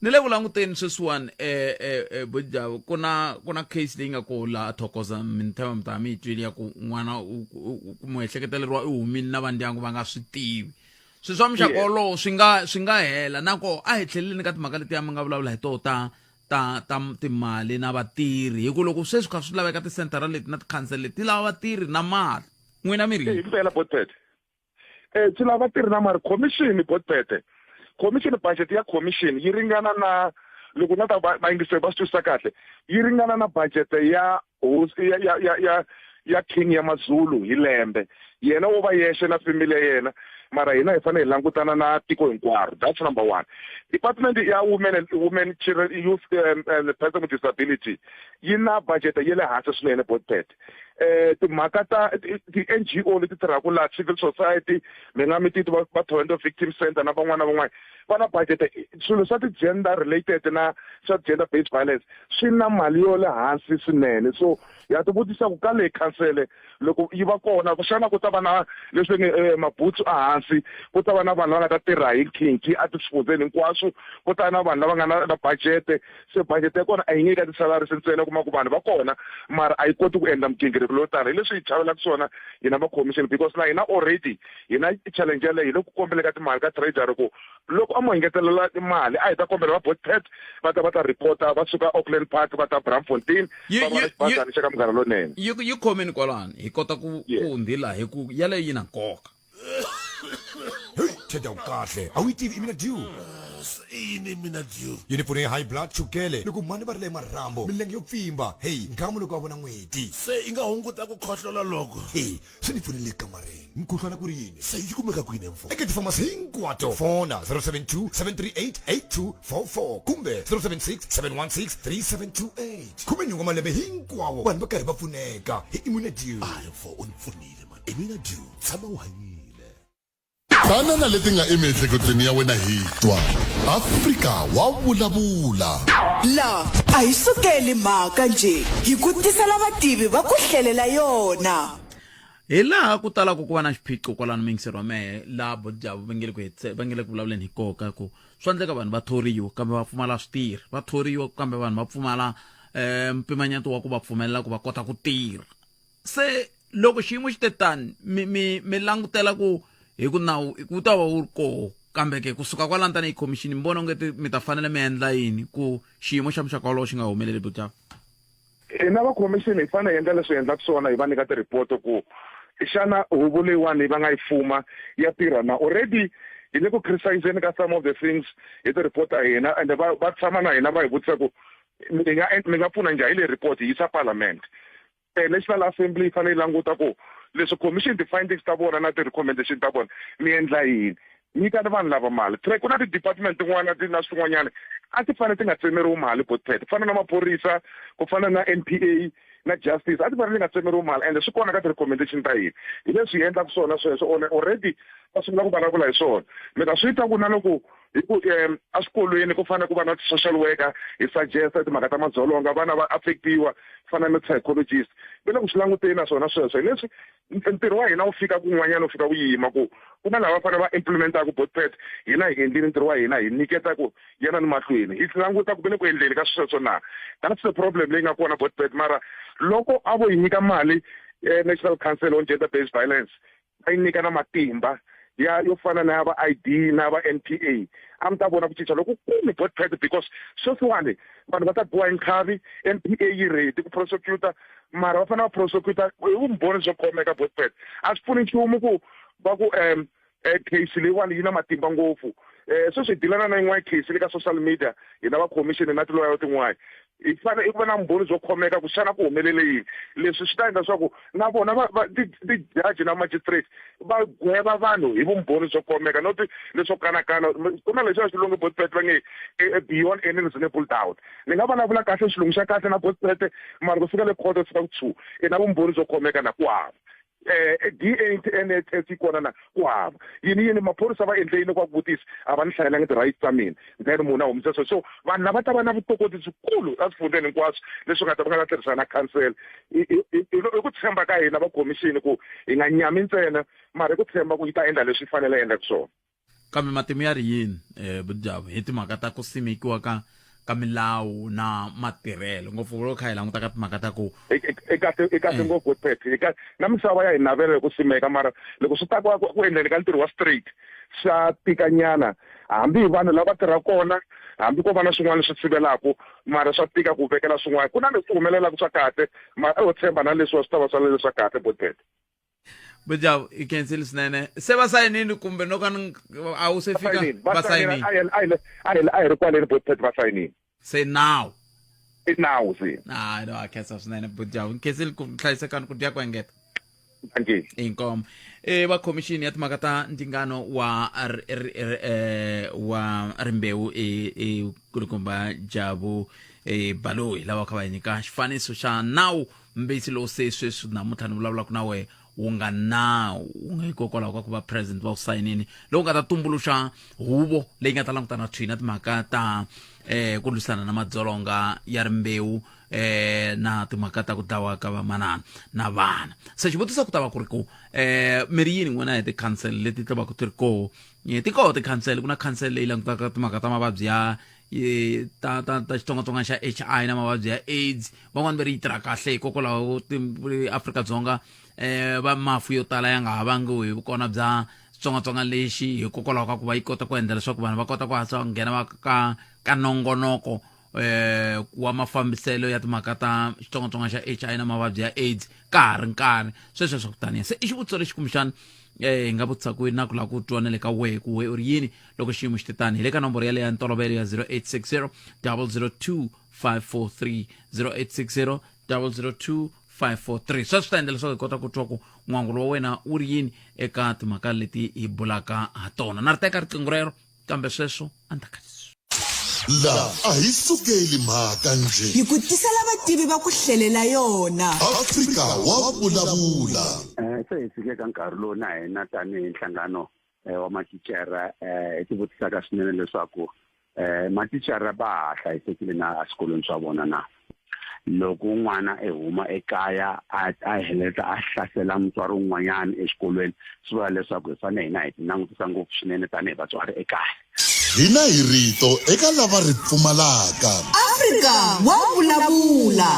A: ni le ku languteni sweswiwani eh, eh, eh, bojavo ku na ku na case leyi nga ko laha thokoza minthema mi ta mi yi twile ya ku n'wana muehleketeleriwa i humile na vandyangu va nga swi tivi swilo swa muxaka wolowo swi nga swi nga hela na koho a hi tlheleleni ka timhaka letiya mi nga vulavula hi toho ta ta ta timali na vatirhi hi ku loko sweswi kha swi laveka tisenthara leti na tikhansele leti ti lava vatirhi na mali n'wina mi ri
J: impela botpet Swi lava vatirhi na mari commission botpete commission budget ya commission yi ringana na loko na ta vayingiseri va swi twisisa kahle yi ringana na budget ya hosi ya ya ya ya ya king ya mazulu hi lembe yena wo va yexe na family ya yena mara hina hi fanele hi langutana na tiko hinkwaro that's number one department ya women and women children youth and person with disability yi na budget ya le hansi swinene botpet timhaka ta ti-NGO leti tirhaka laha civil society mi nga mi titi va va Toronto Victim Center na van'wana na van'wana va na budget swilo swa ti-gender related na swa gender based violence swi na mali yo le hansi swinene so ya ti vutisa ku ka leyi khansele loko yi va kona xana ku ta va na leswi nge eh, mabutsu ehansi ku ta va na vanhu lava nga ta tirha hi nkhinkhi a tixifundzeni hinkwaswo ku ta na vanhu lava nga na na budget se budget ya kona a yi nge ka ti-salaries ntsena u kuma ku vanhu va kona mara a yi koti ku endla migingiriko loyo tala hi leswi hi chavelaka swona hina va commission because na hina already hina challenge yaleyo hi le ku kombele ka timali ka treasury ku loko a mo engetelela timali a hi ta kombela va botpet va ta va ta reporta va suka Auckland Park va ta Braamfontein va vona xibazana xa ka Munghana Lonene
A: yi yi khomeni kwalani hi kota ku ku ndhila hi ku yaleyo yi na nkoka
K: Hey, Theda u kahle a wu yi tivi i mina dew
B: yini mina dew
K: yi ni pfune hi high blood chukele loko mhani va ri le marhambu milenge yo pfimba hey nghamu loko a vona n'weti
B: se yi nga hunguta ku khohlola loko
K: hey swi ni pfunile ekamareni mukhuhlwana ku ri yini
B: se yi kumeka kwini mfo
K: eka tifamasi hinkwato fona 072 738 8244 kumbe 076 716 3728 khumenhungu wa malembe hinkwawo vanhu va karhi va pfuneka hi immunadew
B: hayi mfo u ni pfunile man immunadew tshama u hanyile
L: Tana na leti nga emiehleketweni ya wena hi twa Afrika wa vulavula.
I: La a hi sukeli mhaka njhe hi ku tisela vativi va ku hlelela yona.
A: Hi laha ku talaka ku va na xiphiqo kwalano muyingiseri wa mehe laha Botjavu va nge le ku va nge le ku vulavuleni hi koka ku swa endleka vanhu va thoriwa kambe va pfumala switirhi va thoriwa kambe vanhu va pfumala um mpimanyeto wa ku va pfumelela ku va kota ku tirha se loko xiyimo xi te tani mi mi mi langutela ku hi ku nawu wu ta va wu ri koho kambe ke kusuka kwalano tanihi khomixini mi vona onge mi ta fanele mi endla yini ku xiyimo xa muxaka wolowo xi nga humeleli butava
J: hina va khomixini hi fanele hi endla leswi hi endlaka swona hi va nyika ti-report ku xana huvo leyiwani va nga yi fuma ya tirha na already hi le ku criticizeni ka some of the things hi ti-report ta hina ende va va tshama na hina va hi vutisa ku mi nga mi nga pfuna njhani hi le report hi yisa parliament National Assembly yi fanele yi languta ku leswi commission ti-findings ta vona na ti-recommendation ta vona mi endla yini nyikani vanhu lava mali ku na ti-department tin'wana ti na swin'wanyana a ti fanele ti nga tsemeriwi mali botpet ku fana na maphorisa ku fana na N P A na justice a ti fanele ti nga tsemeriwi mali ende swi kona ka ti-recommendation ta hina hi leswi hi endlaka swona sweswo already va sungula ku vulavula hi swona mi ta swi twa ku na loko hi ku um eswikolweni ku fanele ku va na ti-social worker hi suggest timhaka ta madzolonga vana va affectiwa ku fana na psychologist va le ku swi languteni na swona sweswo hi leswi ntirho wa hina wu fika kun'wanyana wu fika wu yima ku ku na lava fanele va implementaka botpet hina hi endlile ntirho wa hina hi nyiketa ku yana ni mahlweni hi languta ku ve le ku endleni ka sweswo na that's the problem leyi nga kona botpet mara loko a vo yi nyika mali eh, national council on gender based violence va yi nyika na matimba ya yo fana na ya va ID na va N_P_A a mi ta vona ku cinca lokukulu botpet because sweswiwani vanhu va ta biwa hi nkhavi N_P_A yi ready ku prosecutor mara va fanele va prosecutor hi vumbhoni byo khomeka botpet a swi pfuni nchumu ku va ku um case leyiwani yi na matimba ngopfu um sweswi hi dilana na yin'wana case le ka social media hina va commission na tiloya tin'wana hi fanele i ku va na vumbhoni byo khomeka ku xana ku humelele yini leswi swi ta endla leswaku na vona va va ti-judge na magistrate va gweva vanhu hi vumbhoni byo khomeka not leswo kanakana ku na leswiya xilungu botpet va nge e, e, beyond any reasonable doubt ni nga vulavula kahle xilungu xa kahle na botpet mara ku fika le khoto fika ku tshu i na vumbhoni byo khomeka na ku hava eh DNA test yi kona na ku hava yini yini maphorisa va endle yini kwa ku vutisa a va ni hlayelangi ti-rights ta mina then munhu a humesa so so vanhu lava ta va na vutokoti byikulu eswifundzeni hinkwaswo leswi nga ta va nga ta tirhisana na council i ku tshemba ka hina va khomixini ku hi nga nyami ntsena mara i ku tshemba ku yi ta endla leswi yi fanele yi endlaka swona
A: Kambe matimu ya ri yini eh, Budjava hi timhaka ta ku simekiwa ka ka milawu na matirhelo ngopfu loko kha hi languta ka timhaka ta ku
J: i kahle i kahle ngopfu Pet i ka na misava ya hi navela ku simeka mara loko swi ta ku ku endleni ka ntirho wa straight swa tikanyana hambi hi vanhu lava tirha kona hambi ko va na swin'wana leswi sivelaka mara swa tika ku vekela swin'wana ku na leswi humelelaka swa kahle mara a ho tshemba na leswiwa swi ta va swa leswa kahle Botpet.
A: Bujavu i khensile swinene se va sayinini kumbe no ka ni a wu se
J: Va
A: fika
J: sayinini va
A: va
J: sayinini
A: sayinini
J: a hi a hi a hi ri kwaleni botpet va sayinini
A: se nawu
J: i nawu se
A: hayi no a khensa swinene bujavu nkhensile ku hlayisekani ku dya ku engeta
J: dankie
A: inkomo e va khomixini ya timhaka ta ndzingano wa r- r- r- eh, wa rimbewu e e kulukumba jabu e baloyi lava kha va hi nyika xifaniso xa nawu mbisi lowu se sweswi namuntlha ni vulavulaka na wehe wu nga nawu wu nga hikokwalaho ka ku va president va wu sayinini lowu nga ta tumbuluxa huvo leyi nga ta langutana thwi na timhaka ta eh ku lwisana na madzolonga ya rimbewu eh na timhaka ta ku dlawa ka vamanana na vana se xivutiso ku ta va ku ri ku eh mi ri yini n'wina hi ti-council leti ti va ku ti ri koho Eh, ti koho ti-council ku na council leyi langutaka timhaka ta mavabyi ya eh, ta ta ta xitsongwatsongwana xa h i na mavabyi ya aids van'wani va ri yi tirha kahle hikokwalaho Afrika-Dzonga eh va mafu yo tala ya nga ha vangiwi hi vukona bya xitsongwatsongwana lexi hikokwalaho ka ku va yi kota ku endla leswaku vanhu va kota ku hatla va nghena va ka ka nongonoko eh wa mafambiselo ya timhaka ta xitsongwatsongwana xa HIV na mavabyi ya AIDS ka ha ri nkarhi sweswo swa ku taniya se i xivutiso lexi kumbexana eh hi nga vutisa ku na ku lava ku twa na le ka wehe ku we u ri yini loko xiyimo xi te tani hi le ka nomboro yaleyo ya ntolovelo ya 0860 002 543 0860 002 543 sweswo swi ta endla leswaku hi kota ku twa ku n'wangulo wa wena wu ri yini eka timhaka leti hi bulaka ha tona na ri teka riqingho rero kambe sweswo a ni ta khalisa
B: La a hi sukeli mhaka njhe.
I: Hi ku tisela vativi va ku hlelela yona.
B: Afrika wa vulavula.
M: Se hi fike ka nkarhi lowu na hina tanihi nhlangano wa mathicara hi tivutisaka swinene leswaku mathicara va ha hlayisekile na eswikolweni swa vona na. Loko n'wana e huma ekaya a a heleta a hlasela mutswari un'wanyana exikolweni swi vula leswaku hi fanele hina hi ti langutisa ngopfu swinene tanihi vatswari ekaya.
B: Hina hi rito eka lava ri pfumalaka.
I: Afrika wa vulavula.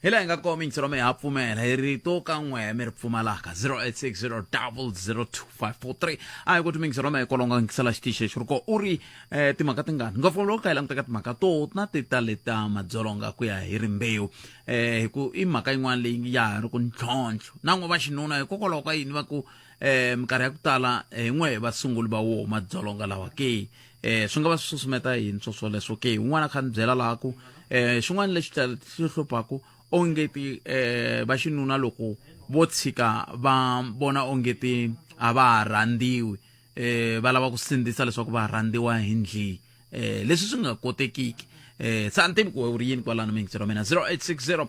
A: Hi laha hi nga koma yingiselo mi ha pfumela hi rito ka n'we mi ri pfumalaka 0860002543 a hi ku ti mingiselo mi kolonga yingisela xitichi lexi ri ko u ri eh, timhaka tingani ngopfu loko ka hi languta ka timhaka to na ti ta leta madzolonga ku ya hi rimbewu eh, hi ku i mhaka yin'wana leyi ya ha ri ku ntlhontlho na n'we va xinuna hikokwalaho ka yini va ku eh, minkarhi ya ku tala hi n'we vasunguli va wo madzolonga lawa ke eh, swi nga va swi susumeta yini swo swoleswo ke un'wana a kha ni byela laha ku eh, xin'wana lexi xi hluphaku ongeti eh, va xinuna loko vo tshika va vona ongeti a va ha rhandziwi eh va lava ku sindzisa leswaku va rhandziwa hi ndli eh leswi swi nga kotekiki eh se a ni tivi ku u ri yini kwalano miyingiselo wa mina 0860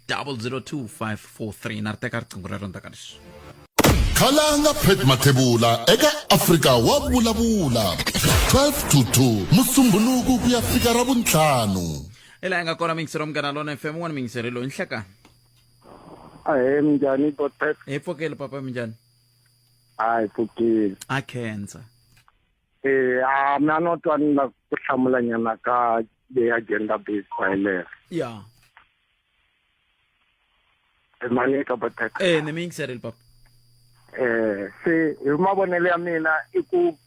A: 002543 na ri teka riqingho rero ndzhaku ka leswi
B: Khalanga Pat Mathebula eka Afrika wa vulavula 12 to 2 Musumbhunuku ku ya fika Ravuntlhanu.
A: hi laha hi nga kona miyingiselo wa munghana lona fm un'wana miyingiselo loyi nhlekani
G: Ahee minjhani Botpet?
A: hi pfukile papa minjhani
G: Hayi pfukile.
A: A khensa.
G: Eh, a mina no twa ni la ku hlamula nyana ka leya gender based violence.
A: Ya.
G: Mali ka Botpet.
A: Eh, ni mi yingiserile papa.
G: Eh, se hi mavonelo ya mina i ku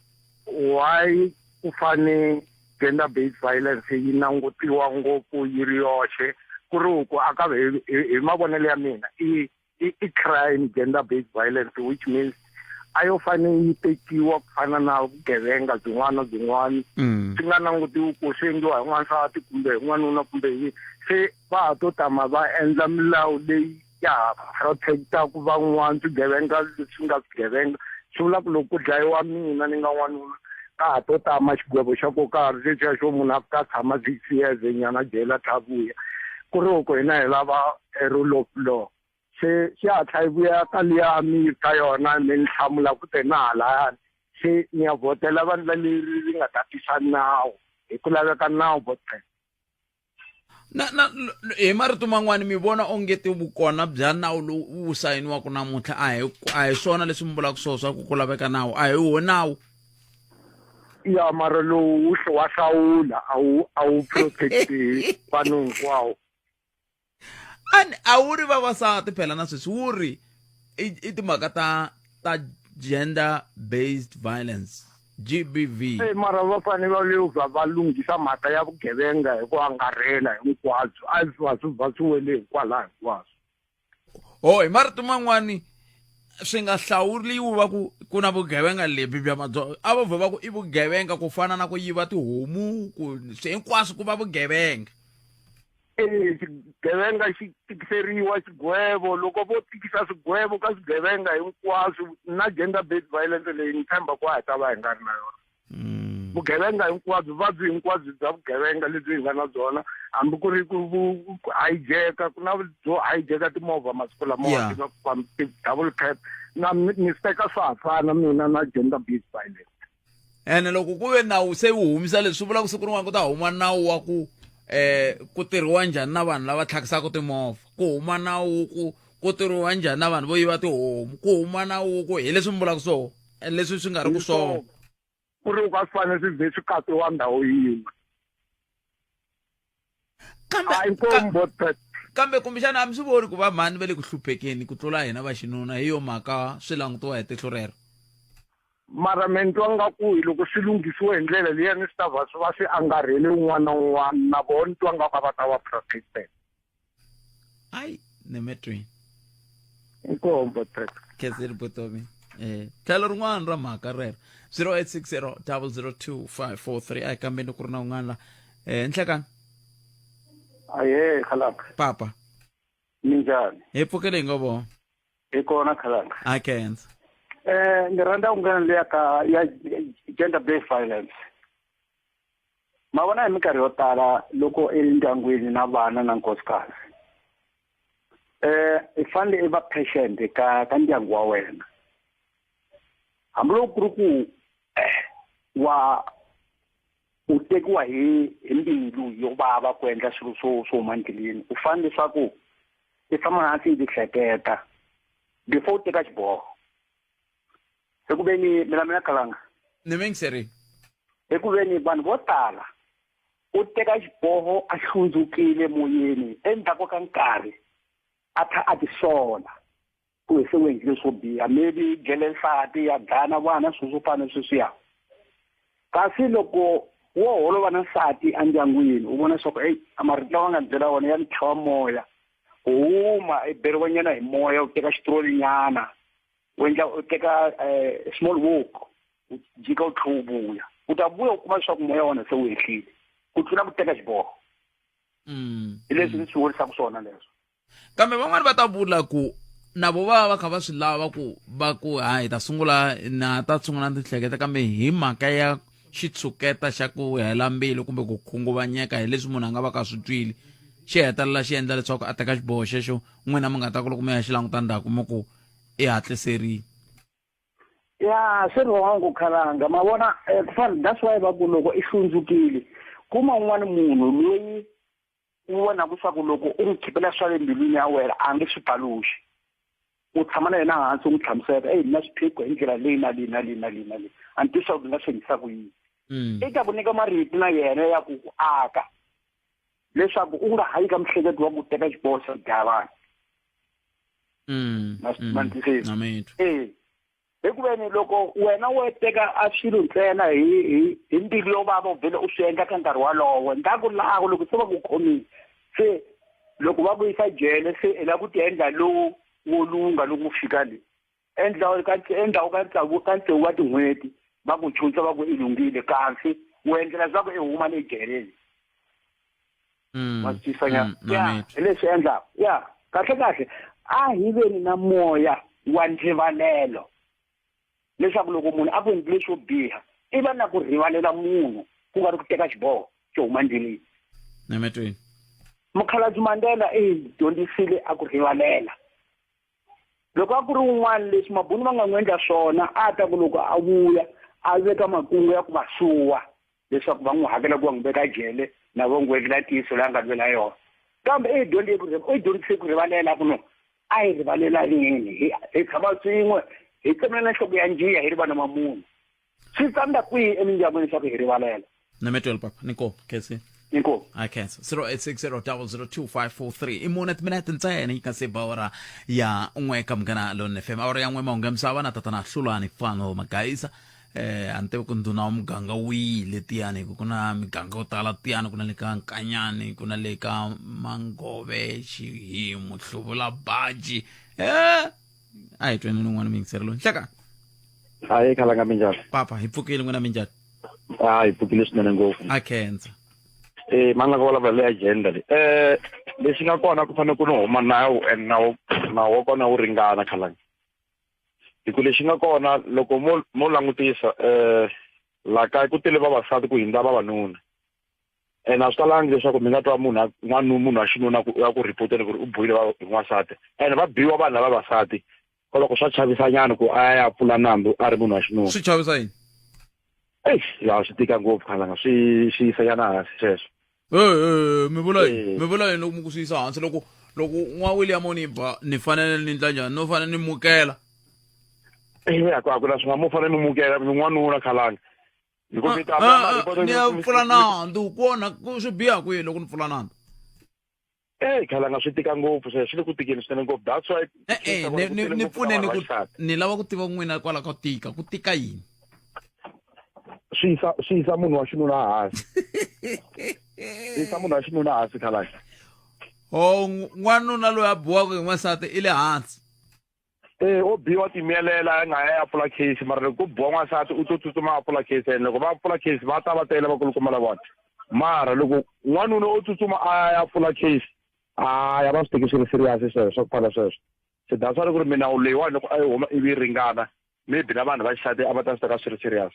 G: why ku fane gender based violence yi langutiwa ngopfu yi ri yoxe ku ri ku a ka hi mavonelo ya mina i i, i crime gender based violence which means a yo fane yi tekiwa ku fana na vugevenga byin'wana na byin'wana mm. swi nga langutiwi ku swi endliwa hi n'wansati kumbe hi n'wanuna kumbe hi se va ha to tama va endla milawu leyi ya ha protectaku van'wana swigevenga leswi nga swigevenga swi vula ku loko ku dlayiwa mina ni nga n'wanuna ka ha to tama xigwevo xa ko karhi lexiya xo munhu a fika a tshama six years nyana jele a tlha vuya ku ri loko hina hi lava a rule of law se xi hatla yi vuya ka liya mi yi ka yona mi ni hlamula ku te na halayani se ni ya vhotela vandla leri ri nga ta tisa nawu hi ku laveka nawu votela
A: na na hi marito man'wani mi vona onge ti vukona bya nawu lowu wu sayiniwaka namuntlha a hi a hi swona leswi mi vulaka swona swa ku ku laveka nawu a hi wo nawu
G: ya mara lowu wu wa hlawula a wu a wu protect vanhu hinkwawo
A: ani a wu ri vavasati phela na sweswi wu ri i timhaka ta ta gender based violence GBV
G: e mara va fanele va leva va lunghisa mhaka ya vugevenga hi ku angarhela hinkwabyo a swi va swi va swi wele hikwalaho hinkwaswo
A: ho hi marito man'wani swi nga hlawuriwi va ku ku na vugevenga lebyi bya madzolonga a vo vhe va ku i vugevenga ku fana na ku yiva tihomu ku swi hinkwaswo ku va vugevenga
G: e xigevenga xi tikiseriwa xigwevo loko vo tikisa swigwevo ka swigevenga hinkwaswo na gender based violence leyi ni tshemba ku a hi ta va hi nga ri na yona mm. vugevenga hinkwabyo vuvabyi hinkwabyo bya vugevenga lebyi hi nga na byona hambi ku ri ku hijeka ku na byo hijeka timovha masiku lamawa ti nga double cab na ni teka swa ha fana mina na gender based violence
A: ene loko ku ve nawu se wu humisa leswi swi vula ku siku rin'wana ku ta huma nawu wa ku eh ku tirhiwa njhani na vanhu lava tlhakisaka timovha ku huma nawu ku ku tirhiwa njhani na vanhu vo yiva tihomu ku huma nawu ku hi leswi mi vulaka swona leswi swi nga ri ku swona
G: ku ri ka swi fanele swi vhe swi katsiwa ndhawu yin'we
A: kambe kambe kumbexana a mi swi voni ku va mhani va le ku hluphekeni ku tlula hina va xinuna hi yo mhaka swi langutiwa hi tihlo rero
G: mara me ni twa nga ku hi loko swi lunghisiwe hi ndlela liyani swi ta va swi va swi angarhele un'wana na un'wana na vona ni twa nga ku a va ta va protected
A: ayi nemetweni
G: inkombo trek
A: khensile vutomi eh tlhelo rin'wana ra mhaka rero 0860 002 543 a hi kambeni ku ri na un'wana la eh nhlekani
N: aye khalanga
A: papa
N: minjhani
A: hi pfukele hi ngo vona
N: hi kona khalanga
A: a khensa
N: eh ni rhandza ku nghena leya ka ya gender based violence Ma vona hi minkarhi yo tala loko i ri ndyangwini na vana na nkosikazi eh i fanele i va patient ka ka ndyangu wa wena hambiloko ku ri ku eh, wa u tekiwa hi hi mbilu yo vava ku endla swilo swo swo huma endleleni u fanele leswaku i tshama hansi i ti hleketa before u teka xiboho Ekuveni mina mina khalanga.
A: Ni mingiseri.
N: Ekuveni vanhu vo tala u teka xiboho a hlundzukile moyeni endzhaku ka nkarhi a tlha a tisola ku hi se u endlile swo biha maybe dlele nsati ya dlaya na vana swilo swo fana na sweswiya kasi loko wo holova na nsati endyangwini u vona leswaku eyi a marito lawa nga ni byela wona ya ni tlhava moya u huma i beriwanyana hi moya u teka xitirolinyana u endla u teka eh, small walk u jika u tlhe u vuya u ta vuya u kuma leswaku moya wa wena se wu ehlile ku tlula ku teka xiboho mm, hi leswi mm. ni swi vurisaka swona leswo
A: kambe van'wani va ta vula ku na vo va va kha va swi lava ku va ku ha hi ta sungula na ta sungula ni hleketa kambe hi mhaka ya xitshuketa xa ku hela mbilu kumbe ku khunguvanyeka hi leswi munhu a nga va ka swi twile xi hetelela xi endla leswaku a teka xiboho xexo n'wina mi nga ta ku loko mi ya xi languta ndzhaku mi ku i hatliserile
N: ya swi wrong khalanga ma vona eh, ku fana that's why va ku loko i hlundzukile kuma un'wana munhu loyi u vonaka swa ku loko u n'wi khipela swa le mbilwini ya wena a nge swi paluxi u tshama na yena hansi u n'wi hlamusela eyi ni na swiphiqo hi ndlela leyi na leyi na leyi na leyi na leyi a ni tivi swa ku ni nga swi endlisa ku yini mm. i ta ku nyika marito na yena ya ku ku aka leswaku u nga hayi ka mihleketo wa ku teka xiboho xa ku dlaya vanhu
A: mm,
N: mm, e hikuveni loko wena wo teka a swilo ntsena hi hi hi mbilu yo vava u vhele u swi endla ka nkarhi walowo ndzhaku laho loko se va ku khomile se loko va ku yisa jele se i lava ku ti endla lowu wo lungha loko u fika le endzhaku ka endzhaku ka tsavu ka tsevu wa tin'hweti va ku chunsa va ku i lunghile kasi u endlela leswaku i huma le jeleni
A: mm,
N: ma swi twisisa nyana
A: mm,
N: ya hi leswi endlaka ya kahle kahle a hi veni na moya wa ndzivalelo leswaku loko munhu a ku endlile swo biha i va na ku rivalela munhu ku nga ri ku teka xiboho xo huma ndleleni
A: nemetweni
N: mukhalabye mandela i hi dyondzisile a ku rivalela loko a ku ri un'wana leswi mabunu va nga n'wi endla swona a ta ku loko a vuya a veka makungu ya ku va suwa leswaku va n'wi hakela ku va n'wi veka jele na vo n'wi endlela ntiyiso leyi a nga lwela yona kambe i dyondze ku i dyondzise ku rivalela ku no a hi rivalelanini hi hi tshama swin'we hi tsemelana nhloko ya njiya hi ri vana va munhu swi tsandza kwihi emindyangwini leswaku hi rivalela
A: Nemetwel papa niko khensi
N: Inkomu.
A: I khensa 0860002543 i mune timinete ntsena yi nga se ba awara ya n'we ka munghana lon fm awara ya n'we mahungu ya misava na tatana hlulani fano magaisa eh a ni tivi ku ndhuna wa muganga wihi letiyani hi ku ku na miganga yo tala tiyani ku na le ka nkanyani ku na le ka mangove xihimu hluvula baji eh A hi tweni n'wana muyingiseri loyi. Nhlekani.
O: Hayi khalanga minjhani?
A: Papa, hi pfukile n'wina minjhani?
O: A hi pfukile swinene ngopfu.
A: A khensa.
O: Eh mani la ku vulavula le agenda leyi. Eh lexi nga kona ku fanele ku ni huma nawu and nawu nawu wa kona wu ringana khalanga. Hi ku lexi nga kona loko mo mo langutisa eh la kaya ku tele vavasati ku hindza vavanuna. And a swi talangi leswaku mi nga twa munhu a n'wanuna munhu wa xinuna ku ya ku report-eni ku ri u buhile va hi n'wansati. And va biwa vanhu lava vavasati kwaloko swa chavisanyana ku a ya pfula nandzu a ri munhu wa xinuna.
A: Swi chavisa yini?
O: Eish, ya swi tika ngopfu khalanga swi swi yisa nyana hansi sweswo.
A: Eh, eh, mi vula yini? Mi vula yini loko mi ku swi yisa hansi loko loko n'wa William o ni ba ni fanele ni ndla njhani? No fanele ni mukela.
O: Eh, a ku a ku na swin'wana mo fanele mi mukela mi n'wanuna khalanga. Hi ku mi ta
A: Ah, ah, ni ya pfula nandzu ku onha ku swi biha kwihi loko ni pfula nandzu?
O: Eh, khalanga swi tika ngopfu sweswo swi le ku tikeni swinene ngopfu. That's why
A: Eh, eh, ni ni ni pfuneni ku ni lava ku tiva n'wina kwala ka tika ku tika yini?
O: Swi yisa swi yisa munhu wa xinuna hansi. Swi yisa munhu wa xinuna hansi khalanga.
A: Oh, n'wanuna loyi a biwaka hi n'wansati i le hansi.
O: Eh, o biwa timielela a nga ya ya pfula case mara loko ku biwa n'wansati u to tsutsuma a pfula case and loko va pfula case va ta va tele vakulukumba la vona mara loko n'wanuna o tsutsuma a ya pfula case a ya va swi teki swi ri serious sweswo swa ku fana sweswo se that's why ku ri minawu leyiwani loko a yi huma ivi yi ringana maybe na vanhu va xisati a va ta swi teka swi ri serious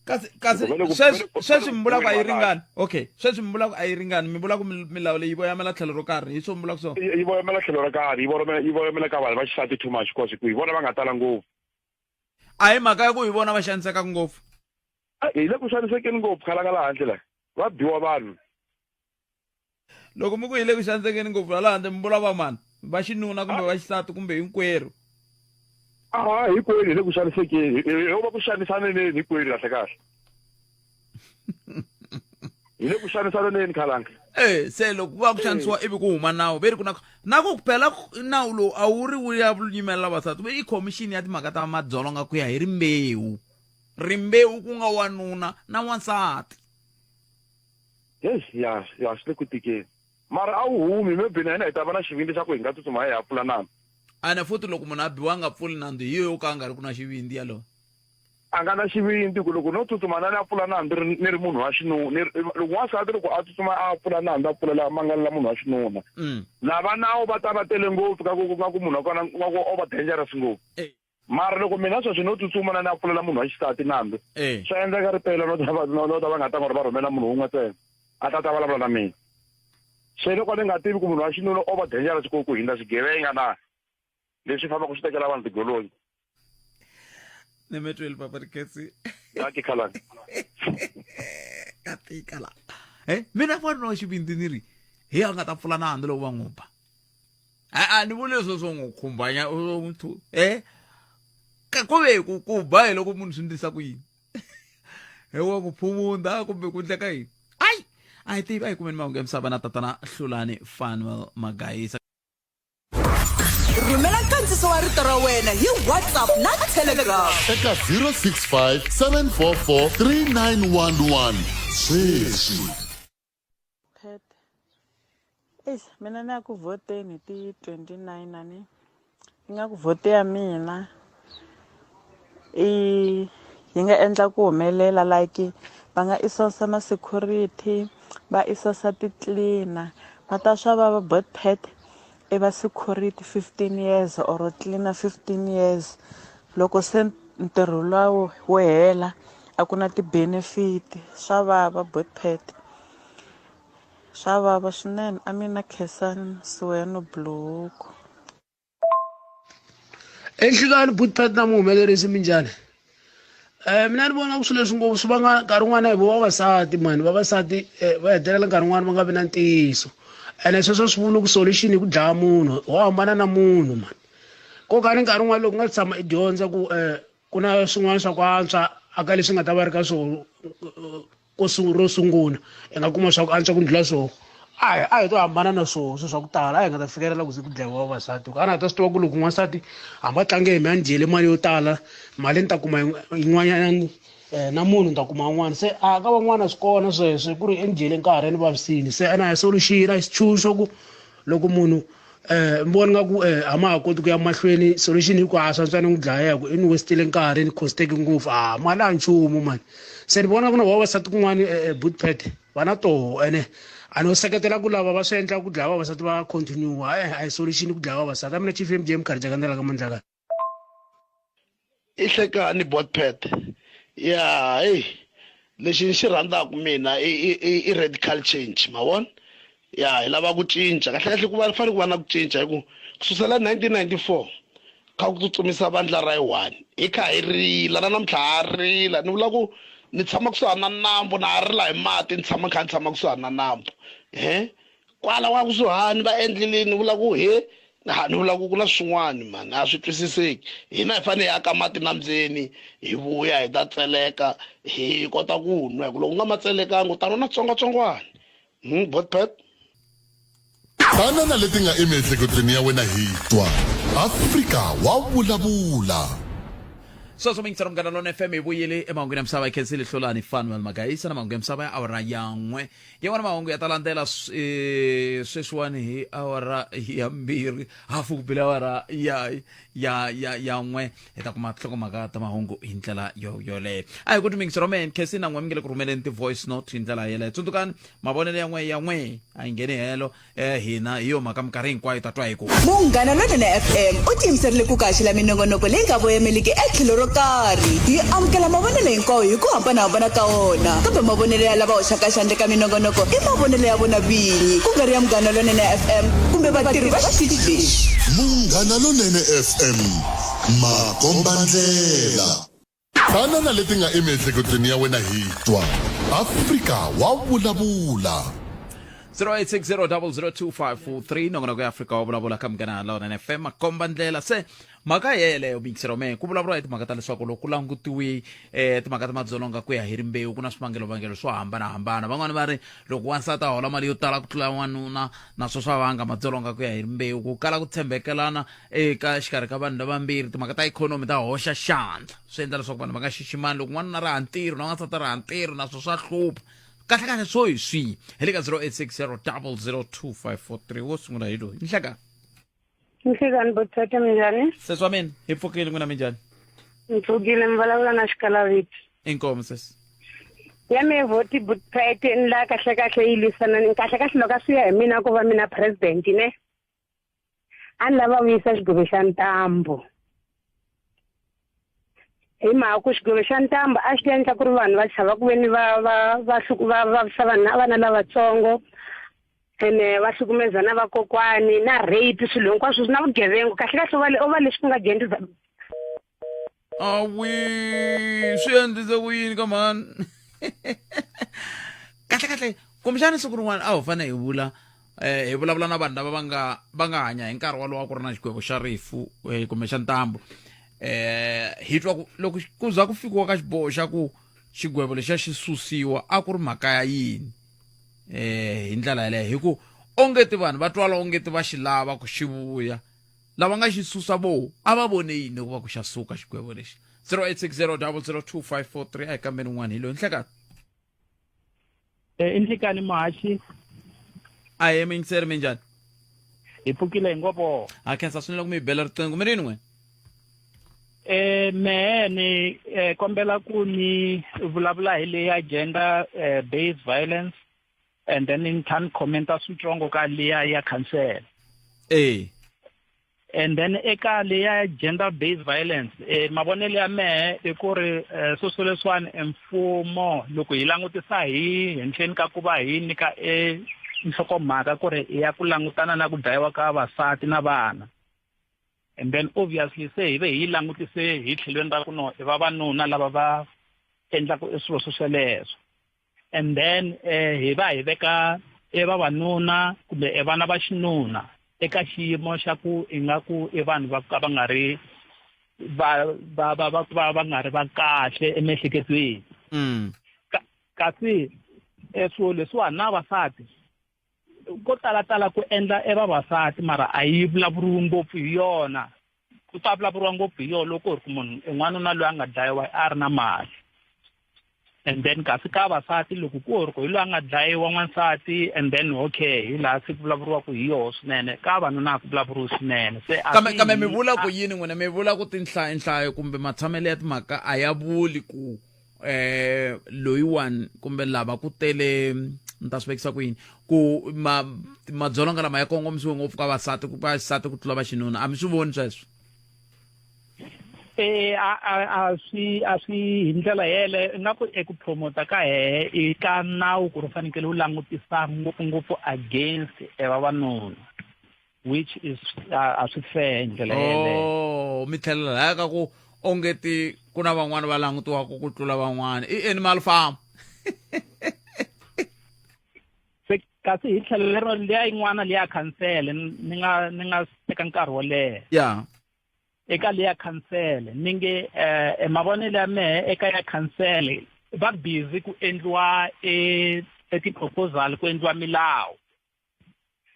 A: kasi kasi sweswi sweswi mi vula ku a yi ringani okay sweswi mi vula ku a yi ringani mi vula ku milawu leyi voyamela tlhelo ro karhi hi swo mi vula ku swona
O: yi voyamela tlhelo ro karhi yi voyamela yi voyamela ka vanhu va xisati too much because ku hi vona va nga tala ngopfu
A: a hi mhaka ya ku hi vona va xanisekaka ngopfu
O: hi le ku xanisekeni ngopfu khalanga laha handle la va biwa vanhu
A: loko mi ku hi le ku xanisekeni ngopfu hala handle mi vula va mani va xinuna kumbe va xisati kumbe hinkwerhu
O: a hinkwenu hi le ku xanisekeni ho va ku xanisaneneni hinkwenu kahle kahle hi le ku xanisaneneni khalanga
A: e se loko ku va ku xanisiwa ivi ku huma nawu ve ri ku na na ku phela nawu lowu a wu ri wu ya yimelela vavasati i khomixini ya timhaka ta madzolonga ku ya hi rimbewu rimbewu ku nga wanuna na wansati
O: Heyi ya ya swi le ku tikeni mara a wu humi maybe na hina hi ta va na xivindzi xa ku hi nga tsutsuma hi ya pfula nandzu.
A: Ene futhi loko munhu a biwa a nga pfuli nandzu hi yo ka a nga ri ku na xivindzi yaloye.
O: A nga na xivindzi ku loko no tsutsuma na ni ya pfula nandzu ni ri ni ri munhu wa xinuna ni ri loko n'wansati loko a tsutsuma a pfula nandzu a pfulela mangalela munhu wa xinuna lava nawu va ta va tele ngopfu ka ku ka ku munhu wa kona nga ku o va dangerous ngopfu. Mara loko mina sweswi no tsutsuma na ni ya pfulela munhu wa xisati nandzu,
A: Eh.
O: swa endleka ri pela no ta va no ta va nga ta ngori va rhumela munhu wun'we ntsena a ta ta vulavula na mina. Se loko ni nga tivi ku munhu wa xinuna o va dangerous ku ku hindza swigevenga na leswi fambaka swi tekela vanhu tigolonyi.
A: Ni mi twile papa Rikhetsi.
O: Dankie Khalanga.
A: Ka tika la. Eh, mina n'wanuna wa xivindzi ni ri hi a nga ta pfula nandzu loko va n'wi ba. A ni vuli leswo swo n'wi khumbanya e ka ku ve ku ku ba hi loko munhu swi ndlisa ku yini hi wa ku phumunda kumbe ku ndleka yini ayi a hi tivi a hi kumeni mahungu ya misava na tatana hlulani fanuel magayisa
I: rhumela nkandziso wa rito ra wena hi whatsapp na telegram
L: eka 065 744 3911 sweswi
P: Phete. Eish, mina ni ya ku vhoteni hi ti 29 a ni ingaku vote ya mina i yi nga endla ku humelela like va nga isosa ma security va isosa ti-cleaner va ta swa va va botpet i va security 15 years or cleaner 15 years loko se ntirho luwa wu hela a ku na ti-benefit swa vava botpet swa vava swinene a mina Khensani Siweno Buluku.
Q: Enhlekani Botpet na muhumelerisi minjhani um mina ni vona ku swilo leswi ngopfu swi vanga nkarhi wun'wana hi vo vavasati mani vavasati va hetelela nkarhi wun'wana va nga vi na ntiyiso ene sweswo swi vuli ku solution i ku dlaya munhu ho hambana na munhu mani ko ka ni nkarhi wun'wana loko u nga tshama i dyondza ku um ku na swin'wana swa ku antswa aka leswi nga ta va ri ka swona ko ro sungula i nga kuma swa ku antswa ku ndlula swoho a hi a hi to hambana na swoho swi swa ku tala a hi nga ta fikelela ku ze ku dlayiwa vavasati a na ta swi tiva ku loko n'wansati hambi a tlange hi mina ni dyele mali yo tala mali ni ta kuma yin'wanyana eh, na munhu ni ta kuma un'wana se a ka van'wana swi kona sweswo ku ri ni dyele nkarhi ni vavisini se a na hi solution a hi xitshunxo ku loko munhu um ni vona nga ku um a ma ha koti ku ya mahlweni solution hi ku a swantswa ni n'wi dlaya hi ku i ni westile nkarhi ni costeki ngopfu a mali a nchumu mani se ni vona ku na vavasati kun'wani eh, eh, bootpad va na toho ene a no seketela ku lava va swi endla ku dlaya vavasati va continue a a hi solution ku dlaya vavasati a mina chief mj mkharhi jakanela ka mandlaka
R: i hlekani botpet ya heyi lexi ni xi rhandzaka mina i i i radical change ma vona ya hi lava ku cinca kahle kahle ku va fanele ku va na ku cinca hi ku ku susela 1994 kha ku tsutsumisa vandla ra yi one hi kha hi rila na namuntlha ha rila ni vula ku ni tshama kusuhani na nambu na ha rila hi mati ni tshama kha ni tshama kusuhani na nambu he kwala wa kusuhani va endlile ni vula ku he ha ni vula ku ku na swin'wana mani a swi twisiseki hina hi fanele hi aka mati nambyeni hi vuya hi ta tseleka hi kota ku nwa hi ku loko u nga ma tselekanga u ta nwa na tsongwatsongwana hmm, botpet
L: Tana na leti nga emiehleketweni ya wena hi twa Afrika wa vulavula.
A: Sweswo mingisero Munghana Lona FM hi vuyile emahungwini ya misava hi khensile Hlulani Fanuel Magaisa na mahungu ya misava ya awara ya n'we. Yan'wana mahungu ya ta landzela eh, sweswiwani hi awara ya mbirhi hafu ku bile awara ya ya ya ya n'we hi ta kuma tinhlokomhaka ta mahungu hi ndlela yo yoleyo. A hi ku mingisero men khensile na n'we mi nge le ku rhumeleni ti-voice note hi ndlela yeleyo. Tsundzukani mavonelo ya n'we ya n'we a yi ngheni helo eh hina hi yo mhaka minkarhi hinkwayo ta twa hi ku
I: Munghana Lonene FM u tiyimiserile ku kaxela minongonoko leyi nga voyameliki etlhelo ro karhi. Hi amukela mavonelo hinkwawo hi ku hambanahambana ka wona, kambe mavonelo ya lava hoxaka xandla eka minongonoko i mavonelo ya vona vinyi, ku nga ri ya Munghana Lonene FM kumbe vatirhi va xitichi lexi.
L: Munghana Lonene FM, makombandlela. Tana na leti nga emiehleketweni ya wena hi twa Afrika wa vulavula.
A: 0860002543 nongonoko ya Afrika wa vulavula ka Munghana Lonene FM makomba ndlela se mhaka yeleyo mixero me ku vulavuriwa hi timhaka ta leswaku loko ku langutiwe eh, timhaka ta madzolonga ku ya hi rimbewu ku na swivangelovangelo swo hambanahambana van'wani va ri loko wansati a hola mali yo tala ku tlula wanuna naswo swa vanga madzolonga ku ya hi rimbewu ku kala ku tshembekelana eka xikarhi ka vanhu lavambirhi timhaka ta ikhonomi ta hoxa xandla swi endla leswaku vanhu va nga xiximani loko n'wanuna ra ha ntirho na n'wansati ra ha ntirho naswo swa hlupha kahle kahle swo hi swihi hi le ka 0860 002543 wo sungula hi loyi nhlekani
S: Nhlekani botata minjhani?
A: Sesi wa mina hi pfukile n'wina minjhani?
S: Ni pfukile mi vulavula na Xikalaviti.
A: Inkomu sesi.
S: Ya me vhoti butpete ni la kahle kahle yi lwisana ni kahle kahle loko a swi ya hi mina ku va mina president ne. A ni lava vuyisa xigwevo xa ntambu. Hi mhaka ku xigwevo xa ntambu a xi endla ku ri vanhu va chava ku ve ni va va va va vavisa vanhu vana lavatsongo ene va hlukumeza na vakokwani na rape swilo hinkwaswo swi na vugevenga kahle kahle u va u va leswi ku nga gender
A: awi swi endlise ku yini ka mhani kahle kahle kumbexani siku rin'wana a ho fanele hi vula eh hi vulavula na vanhu lava va nga va nga hanya hi nkarhi wolowo a ku ri na xigwevo xa rifu eh, kumbe xa ntambu eh hi twa ku loko ku za ku fikiwa ka xiboho xa ku xigwevo lexiya xi susiwa a ku ri mhaka ya yini eh hi ndlela yaleyo hi ku ongeti vanhu va twala ongeti va xi lava ku xi vuya lava nga xi susa vo a va vone yini ku va ku xa suka xigwevo lexi 0860002543 a hi kambeni un'wana hi loyi nhlekani
T: Eh, i nhlikani muhaxi
A: a hi mingiseri minjhani
T: hi pfukile hi ngopo
A: ha khensa swinene loko mi hi bela riqingho mi rini n'wina
T: eh mehe ni eh, kombela ku ni vulavula hi leya gender eh, based violence and then ni tlhela ni commenta switsongo ka liya ya khansela
A: eh
T: and then eka leya gender based violence eh, mavonelo ya mehe i ku ri eh, sweswo leswiwani e mfumo loko hi langutisa hi henhleni ka ku va hi nyika e nhlokomhaka ku ri i ya ku langutana na ku dlayiwa ka vavasati na vana and then obviously se hi ve hi yi langutise hi tlhelweni ra ku no i vavanuna lava va endlaka e swilo swo sweleswo and then eh, hi va hi veka e vavanuna kumbe e vana va xinuna eka xiyimo xa ku ingaku i vanhu va ka va nga ri va va va va va va nga ri va kahle emiehleketweni kasi e swilo leswiwani na vavasati ko talatala ku endla e vavasati mara a yi vulavuriwi ngopfu hi yona ku ta vulavuriwa ngopfu hi yona loko ri ku munhu n'wanuna loyi a nga dlayiwa a ri na mali And then kasi ka vavasati loko ku ri ku hi loyi a nga dlayiwa n'wansati, and then okay, hi laha se ku vulavuriwaka hi yoho swinene. Ka vanuna a ku vulavuriwi swinene se a
A: Kambe kambe mi vula ku yini n'wina? Mi vula ku tinhlayo nhlayo kumbe matshamelo ya timhaka a ya vuli ku loyiwani kumbe lava ku tele, ni ta swi vekisa ku yini, ku ma madzolonga lama ya kongomisiwe ngopfu ka vasati, ku vaxisati ku tlula vaxinuna? A mi swi voni sweswo?
T: A swi hi ndlela yeleyo. Ingaku eku promota ka hehe i ka nawu ku ri fanekele wu langutisa ngopfungopfu against e vavanuna, which is a swi fair hi ndlela yeleyo.
A: Oh, mi tlhelela laya ka ku ongeti ku na van'wani va langutiwaka ku tlula van'wani, i animal farm.
T: Se kasi hi tlhelo lero liya yin'wana liya khansele, ni nga teka nkarhi wo leha eka leya khansele, ni nge mavonelo ya mehe eka ya khansele, va busy ku endliwa e ti-proposal, ku endliwa milawu,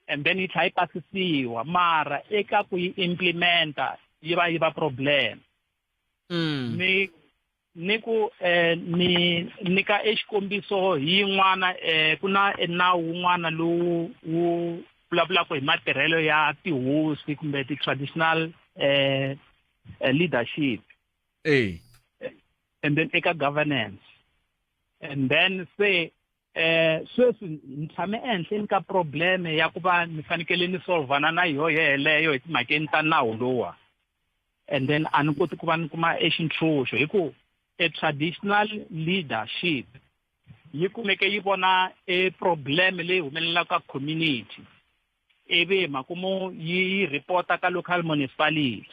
T: and then yi tlhela yi pasisiwa, mara eka ku yi implementa yi va problem. Ni ku ni nyika exikombiso hi yin'wana, ku na nawu wun'wana lowu wu vulavulaka hi matirhelo ya tihosi kumbe ti-traditional leadership and then eka governance. And then se sweswi ni tshame ehenhleni ka problem ya ku va ni fanekele ni solvana na yoho yeleyo hi timhakeni ta nawu lowuwa, and then a ni koti ku va ni kuma exintshuxo, hi ku e traditional leadership yi kumeke yi vona e problem leyi humelelaka ka community, ivi makumu yi reporta ka local municipality,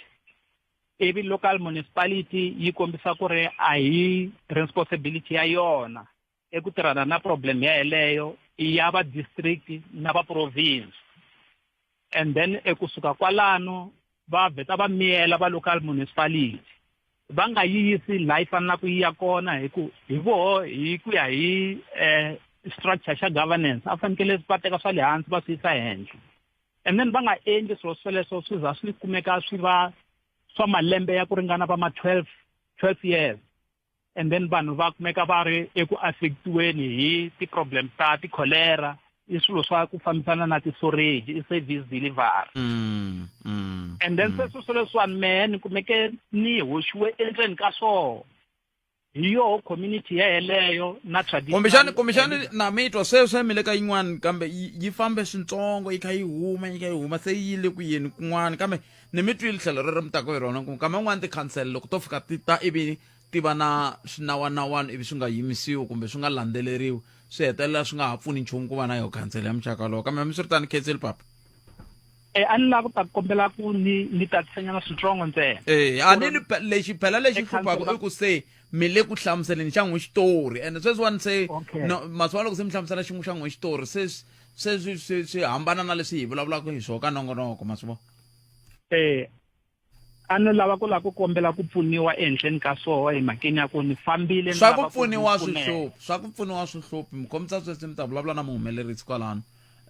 T: ivi local municipality yi kombisa ku ri a hi responsibility ya yona eku tirhana na problem ya yeleyo, i ya va district na va province. And then ekusuka kwalano va vheta va miyela va local municipality, va nga yi yisi laha yi fanelaka yi ya kona, hi ku hi voho, hi ku ya hi structure xa governance, a fanekele va teka swa le hansi va swi yisa henhla. And then va nga endli swilo sweleswo, swi za swi kumeka swi va swa malembe ya ku ringana va ma 12 years, and then vanhu va kumeka va ri eku affectiweni hi ti-problem ta ti-cholera, i swilo swa ku fambisana na ti-sewerage, i service delivery. And then se sweswo leswiwani mehe ni kumeke ni hoxiwe endzeni ka swona hi yoho community yeleyo na traditional.
A: Kumbexani na mi twa sweswo, mi le ka yin'wani, kambe yi fambe swintsongo, yi kha yi huma, yi kha yi huma, se yi le ku yeni kun'wana, kambe ni mi twile tlhelo rero mi taka hi rona. Ku nkama yin'wani tikhansele loko to fika ti ta ivi ti va na swinawanawana, ivi swi nga yimisiwi kumbe swi nga landzeleriwi, swi hetelela swi nga ha pfuni nchumu ku va na yo khansele ya muxaka lowo. Kambe hambiswiritano, khenseli papa.
T: A ni lava ku ta kombela ku ni tatisanyana switsongo ntsena.
A: A ni lexi phela lexi hluphaka i ku se mi le ku hlamuseleni xa n'wi xitori, ende sweswiwani se no masiku loko se mi hlamusela xin'we xa n'wi xitori, se swi hambana na leswi hi vulavulaka hi swona ka nongonoko, ma swi vona.
T: A no lava ku lava ku kombela ku pfuniwa ehenhleni ka swoho hi mhakeni ya ku ni fambile ni
A: Swa ku
T: lava ku
A: pfuniwa
T: ni
A: swi
T: pfuneka.
A: hluphi, swa ku pfuniwa swi hluphi. Mi kombisa sweswi mi ta vulavula na muhumelerisi kwalano,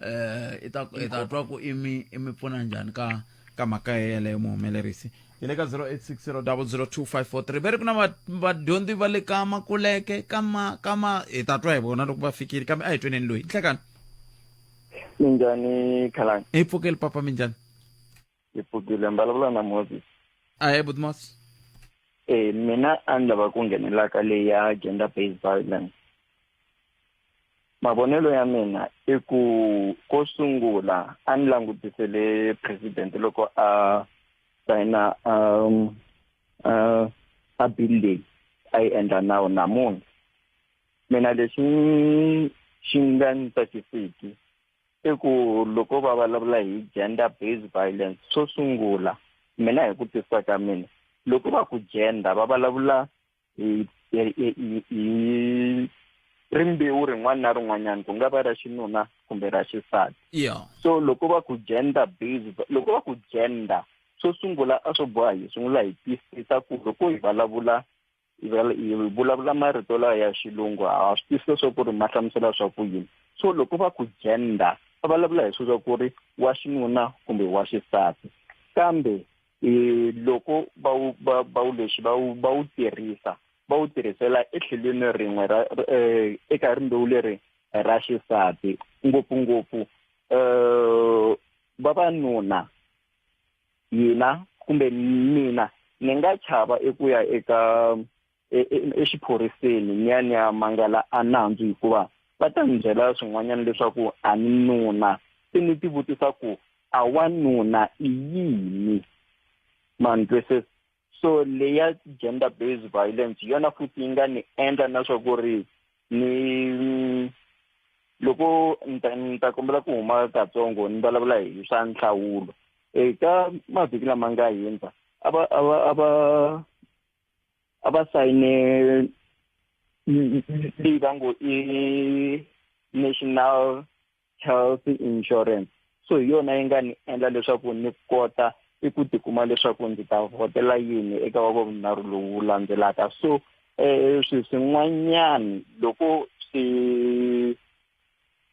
A: i ta twa ku i mi pfuna njhani ka mhaka yeleyo. Muhumelerisi hi le ka 0860 002543. Ve ri ku na vadyondzi va le ka Makuleke, ka ma hi ta twa hi vona loko va fikile, kambe a hi tweneni loyi. Nhlekani.
U: Minjhani, Khalani?
A: Hi pfukeli papa, minjhani?
U: Hi pfukile. Mi vulavula na Moses.
A: Ahee, Butmos.
U: Mina a ni lava ku nghenela ka leyi ya gender based violence. Mavonelo ya mina i ku ko sungula a ni langutisele president loko a sayina a bill leyi a yi endla nawu namuntlha. Mina lexi xi nga ni tsakisiki i ku loko va vulavula hi gender based violence, xo sungula mina hi ku twisisa ka mina, loko va ku gender va vulavula hi rimbewu rin'wana na rin'wanyana, ku nga va ra xinuna kumbe ra xisati. So loko va ku gender based, loko va ku gender, xo sungula a swo boha hi sungula hi twisisa ku loko hi vulavula, hi vulavula marito lawa ya xilungu, ha swi twisisa swa ku ri ma hlamusela swa ku yini. So loko va ku gender va vulavula hi swilo swa ku ri wa xinuna kumbe wa xisati, kambe loko va wu va va wu lexi va wu tirhisa. va wu tirhisela etlhelweni rin'we ra eh, eka rimbewu leri ra xisati ngopfungopfu um vavanuna hina kumbe mina ni nga chava eku ya eka e, e, exiphoriseni ni ya ni ya mangala a nandzu hikuva va ta ni byela swin'wanyana leswaku a ni nuna se ni ti vutisa ku a wanuna i yini ma ni twisisa so leya gender based violence hi yona futhi yi nga ni endla na swa ku ri ni loko ni ta ni ta kombela ku huma katsongo ni vulavula hi swa nhlawulo eka mavhiki lama nga hindza a va a va a va a va sayine leyi va ngo i national health insurance so hi yona yi nga ni endla leswaku ni kota i ku tikuma leswaku ndzi ta vhotela yini eka wa vunharhu lowu landzelaka so um swi swin'wanyana loko swi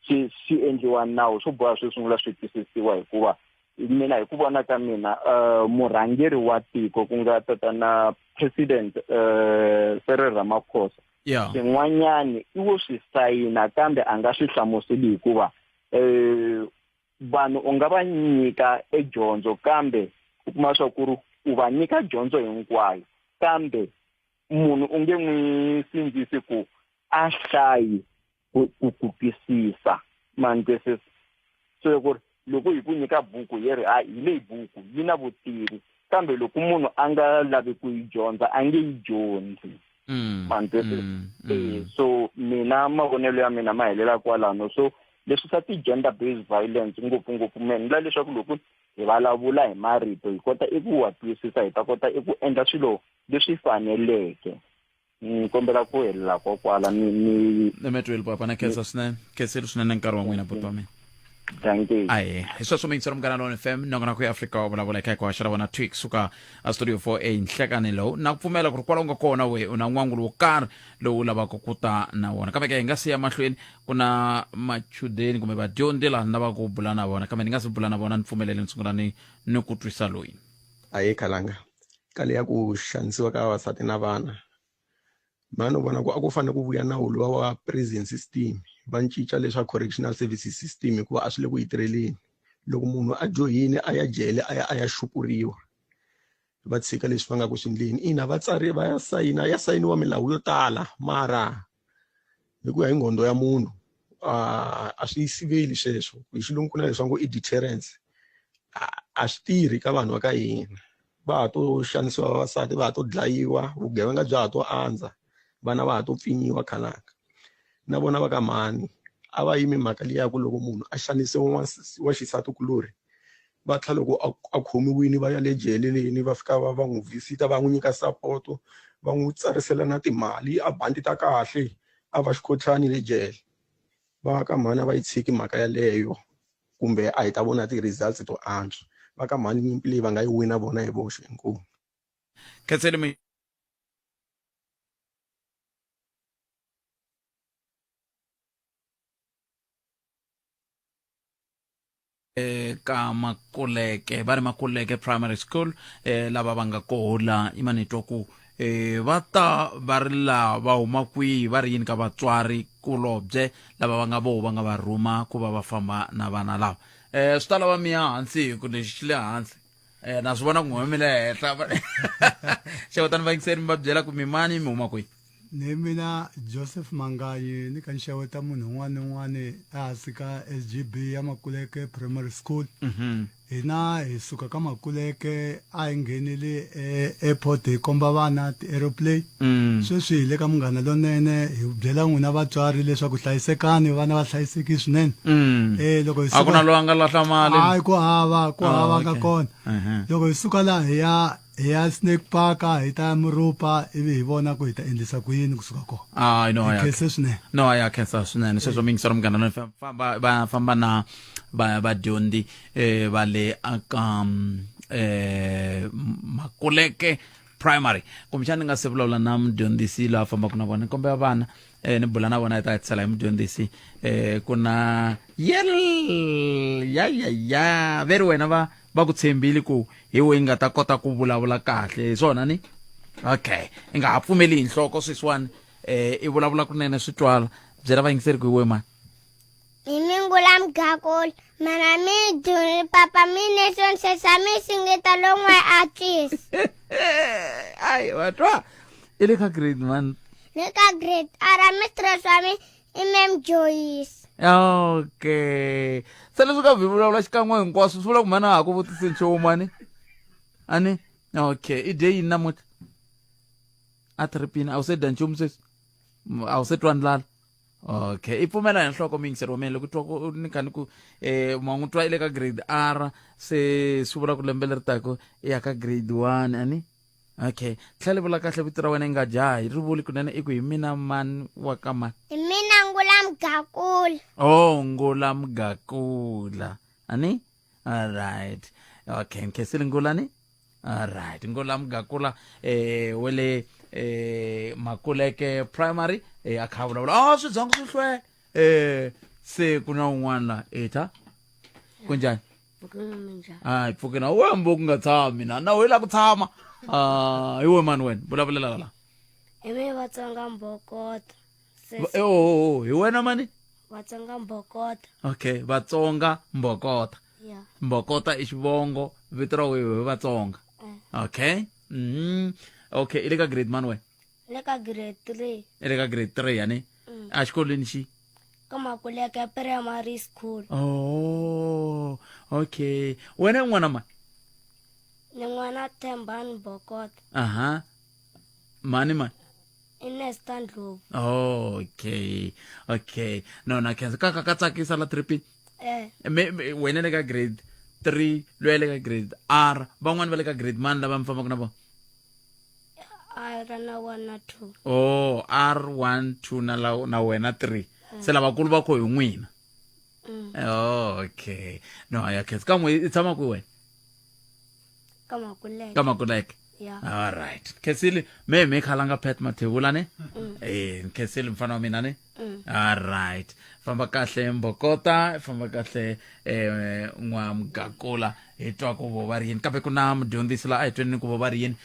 U: swi swi endliwa nawu swo boha swi sungula swi twisisiwa hikuva mina hi ku vona ka mina um murhangeri wa tiko ku nga tatana president um Cyril Ramaphosa
A: yeah.
U: swin'wanyani i wo swi sayina kambe a nga swi hlamuseli hikuva um vanhu u nga va nyika edyondzo kambe u kuma swa ku ri u va nyika dyondzo hinkwayo kambe munhu u nge n'wi sindzisi ku a hlayi ku ku ku twisisa ma ni twisisa so ku ri loko hi ku nyika buku hi ri hayi hi leyi buku yi na vutivi kambe loko munhu a nga lavi ku yi dyondza a nge yi dyondzi
A: mm,
U: ma ni twisisa
A: mm,
U: mm. so mina mavonelo ya mina ma helela kwalano so leswi swa ti-gender based violence ngopfungopfu me ni la leswaku loko hi vulavula hi marito hi kota i ku wa twisisa hi ta kota i ku endla swilo leswi faneleke ni kombela ku helela kokwala ni ni
A: emetweli papa na khensa swinene khenseli swinene nkarhi wa n'wina buti wa mina
U: thank you
A: ahe hi sweswo muyingiseri munghana lona fm nongonoko ya afrika wa vulavula eka hinkwaxo ra vona twi kusuka a studio 4 a nhlekani lowu na ku pfumela ku ri kwala u nga kona we u na n'wangulo wo karhi lowu u lavaka ku ta na wona kambe ke hi nga siya mahlweni ku na machudeni kumbe vadyondzi laha ni lavaka ku bula na vona kambe ni nga si bula na vona ni pfumelele ni sungula ni ni ku twisa loyi
C: Ahee khalanga ka leya ku xanisiwa ka vavasati na vana mhani u vona ku a ku fanele ku vuya nawu luwa wa prison system va cinca leswa correctional services system hikuva a swi le ku yi tirheleni loko munhu a dyohile a ya jele a ya a ya xupuriwa va tshika leswi va nga ku swi endleni ina vatsari va ya sayina ya sayiniwa milawu yo tala mara hi ku ya hi nghondo ya munhu a swi siveli sweswo hi xilungu ku na leswi va ngo i deterrence a swi tirhi ka vanhu va ka hina va ha to xanisiwa vavasati va ha to dlayiwa vugevenga bya ha to andza vana va ha to pfinyiwa khalanga na vona va ka mhani a va yimi mhaka liya ku loko munhu a xanise wa xisati kulorhi va tlhela loko a khomiwile va ya le jele leni va fika va va n'wi visita va n'wi nyika sapoto va n'wi tsarisela na timali a bandi ta kahle a va xikhotlhani le jele va ka mhani a va yi tshiki mhaka yaleyo kumbe a hi ta vona ti-results to antswa va ka mhani nyimpi leyi va nga yi wina vona hi voxe inkomu
A: khenseni mi ka makuleke va ri makuleke primary school eh, lava va nga koho la i mani twa ku eh, va ta va ri la va huma kwihi va ri yini ka vatswari kulobye lava va nga voho va nga va rhuma ku va va famba na vana lava eh, swi ta lava mi ya hansi hi ku lexi xi le hansi eh, na swi vona ku n'we mi le henhla xewetani vayingiseri mi va byela ku mi mani mi huma kwihi
V: Ni mina Joseph Manganyi ni ka nxeweta munhu un'wana ni un'wana ehansi ka SGB ya Makuleke Primary School. Hina hi suka ka Makuleke a hi nghenile e airport hi komba vana ti-aeroplane. Sweswi hi le ka Munghana Lonene hi byela n'wina vatswari leswaku hlayisekani vana va hlayisekile swinene. Eh loko hi
A: A ku na loyi a nga lahla mali?
V: Hayi ku hava ku
A: Ah,
V: hava nga
A: okay.
V: kona. Loko hi suka laha hi ya hi ya snake park hi ta ya murupa ivi hi vona ku hi ta endlisa ku yini kusuka kona
A: Ah, no,
V: Hi
A: ya
V: khense swinene
A: no ya khensa swinene sweswo mi yingisela munghana no famba va famba na va vadyondzi eh va le aka eh makuleke primary kumbexana ni nga se vulavula na mudyondzisi loyi a fambaka na vona ni kombela vana eh ni bula na vona hi ta hetisela hi mudyondzisi eh ku na yel ya ya ya ve ri wena va va ku tshembile ku hi we nga ta kota ku vulavula kahle hi swona ni Okay, i nga ha pfumeli hi nhloko sweswiwani, i vulavula kunene swi twala. Byela vayingiseri ku hi we mani.
E: Hi mingula mugakula, mana mi duni, papa mi Nelson sesa mi singita lon'we a twisi.
A: Ai wa twa, i le ka grade man?
E: Le ka grade R, mistress wa mi i mem Joyce.
A: Okay, se leswi ka vi vulavula xikan'we hinkwaswo swi vula ku mhana ha ku vutisi nchumu ani ani. Okay, i dye yini namuntlha a tripini? A wu se dya nchumu sweswi? A wu se twa ndlala? Okay, i pfumela hi nhloko muyingiseri wa mina loko twa ku ni kha ni ku ma n'wi twa i le ka grade R, se swi vula ku lembe leri taka i ya ka grade 1 ani. Okay, tlhela vula kahle vito ra wena, i nga jahi ri vuli kunene, i ku hi mina mani wa ka mani?
E: Hi mina Ngula Mugakula.
A: Oh, Ngula Mugakula ani. Alright, okay, nkhensile Ngulani. Alright, Ngula Mugakula wele Makuleke Primary, a kha vulavula a swi dzonga swi hlwe. Se ku na un'wana la eta kunjani? Hayi, pfuke na wembo ku nga tshami na na we la ku tshama. Hi we mani wena, vulavulela la.
F: Hi me Vatsonga Mbokota.
A: Oh, hi wena mani?
F: Vatsonga Mbokota.
A: Okay, Vatsonga Mbokota.
F: Yeah.
A: Mbokota i xivongo, vito ra wehe hi Vatsonga. Okay. Okay, i le ka grade mani wena?
F: Le ka grade 3.
A: I le ka grade 3 yani? A xikolweni xi?
F: Ka Makuleke Primary School.
A: Oh, okay. Wena i n'wana mani?
F: Ni n'wana Thembani Mbokota.
A: Aha. Mani mani?
F: I Nesta Ndlovu.
A: Okay. Okay. No, na khensa ka ka tsakisa la tripini. Me, me wena le ka grade 3, loyi le ka grade R, van'wani va le ka grade mani lava mi fambaka na vona?
F: R na 1 na 2.
A: Oh, R 1 2 na la na wena 3. Se lavakulu va kho hi n'wina. Oh, okay. No, ya khensa. Kan'we i tshama kwihi wena?
F: Ka Makuleke.
A: Ka Makuleke.
F: Yeah.
A: All right. Khensile me me khalanga Pat Mathebula ne? Khensile mfana wa mina ne? All right. Famba kahle Mbokota, famba kahle n'wa Mugakula, hi twa ku vo va ri yini. Kambe ku na mudyondzisi la a hi tweni ku vo va ri yini.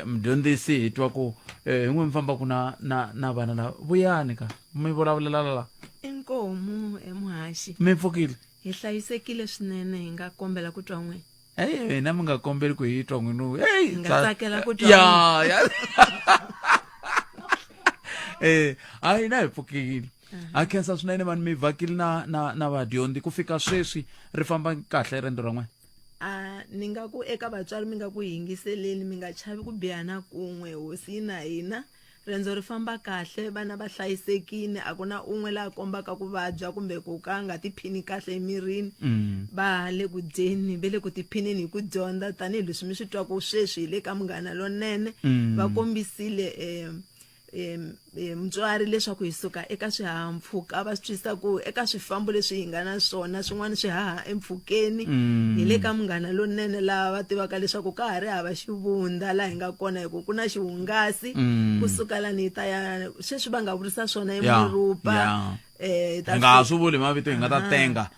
A: Mudyondzisi hi twa ku hi n'wi mi famba ku na na na vana la vuyani ka mi vulavulela la.
W: Inkomu emuhaxi.
A: Mi pfukile?
W: Hi hlayisekile swinene, hi nga kombela ku twa n'wina.
A: Hey, wena mi nga kombeli ku hi twa n'wina. Hey,
W: Hi nga tsakela ku twa
A: ya, ya. Hayi na hi pfukile. A khensa swinene vanhu mi vhakile na na na vadyondzi ku fika sweswi ri famba kahle riendzo ra n'wina.
W: A ni nga ku eka vatswari mi nga ku yingiseleni, mi nga chavi ku biha na kun'we, hosi yi na hina. Riendzo ri famba kahle, vana va hlayisekile, a ku na un'we la kombaka ku vabya kumbe ku ka a nga tiphini kahle emirini. Va le ku dyeni, va le ku tiphineni hi ku dyondza tanihileswi mi swi twaka sweswi hi le ka Munghana Lonene. Va kombisile mutswari leswaku hi suka eka swihahampfhuka, va swi twisisa ku eka swifambo leswi hi nga na swona swin'wana swi haha empfhukeni. Hi le ka Munghana Lonene laha va tivaka leswaku ka ha ri hava xivundza laha hi nga kona hi ku ku na xihungasi kusuka lani hi ta ya sweswi va nga vurisa swona eMurupa.
A: Hi ta hi nga ha swi vuli hi mavito, hi nga ta tenga.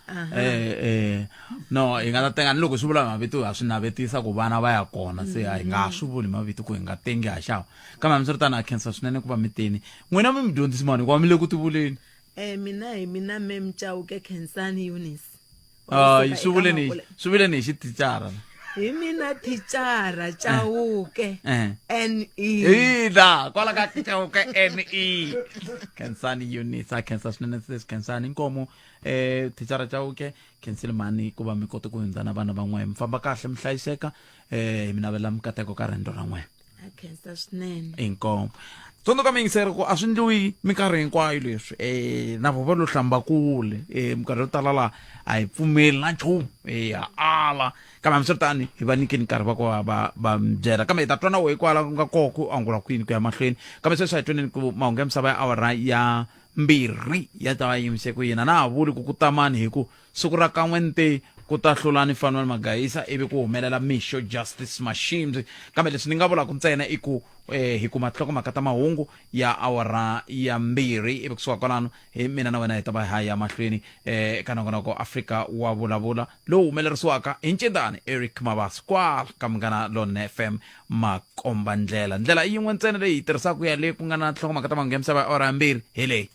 A: No, hi nga ta tenga ni loko swi vula hi mavito ha swi navetisa ku vana va ya kona, se hi nga ha swi vuli hi mavito ku hi nga tengi ha xava. Kambe hambiswiritano ha khensa swinene ku va mi teni. N'wina mi mudyondzisi mani hikuva mi le ku tivuleni?
W: Mina hi mina Ma'am Chauke Khensani Eunice.
A: Swi vuleni, swi vuleni hi xithicara.
W: Hi mina thicara Chauke N E.
A: Ina, kwala ka Chauke N E. Khensani Eunice, a khensa swinene sis Khensani. Inkomu thicara Chauke, khensile mhani ku va mi kote ku hundza na vana va n'wehe. Mi famba kahle, mi hlayiseka, hi mi navela mikateko ka riendzo ra n'wehe.
W: A khensa swinene.
A: Inkomu. Tsundzuka miyingiseri ku a swi ndliwi minkarhi hinkwayo leswi, na vo va lo hlamba kule, minkarhi yo tala laha a hi pfumeli na nchumu, ha ala. Kambe hambiswiritano hi va nyikeni nkarhi va ku va va va mi byela, kambe hi ta twa na wehe kwala ku nga koho ku angula kwini ku ya mahlweni. Kambe sweswi a hi tweneni ku mahungu ya misava ya awara ya 2 ya ta va yimise ku yini. A na ha vuli ku ku tamani hi ku siku ra kan'we ni te Ku ta hlulani Fanuel Magayisa ivi ku humelela Misho Justice Mashimbyi. Kambe leswi ni nga vulaka ntsena i ku eh, hi kuma tinhlokomhaka ta mahungu ya awara ya mbirhi ivi kusuka kwalano hi mina na wena hi ta va hi ya mahlweni eh, eka nongonoko Afrika wa vulavula lowu humelerisiwaka hi ncindani Eric Mabasa kwala ka Munghana Lonene FM makomba ndlela. Ndlela i yin'we ntsena leyi hi tirhisaka ku ya le ku nga na tinhlokomhaka ta mahungu ya misava ya awara ya mbirhi hi leyi.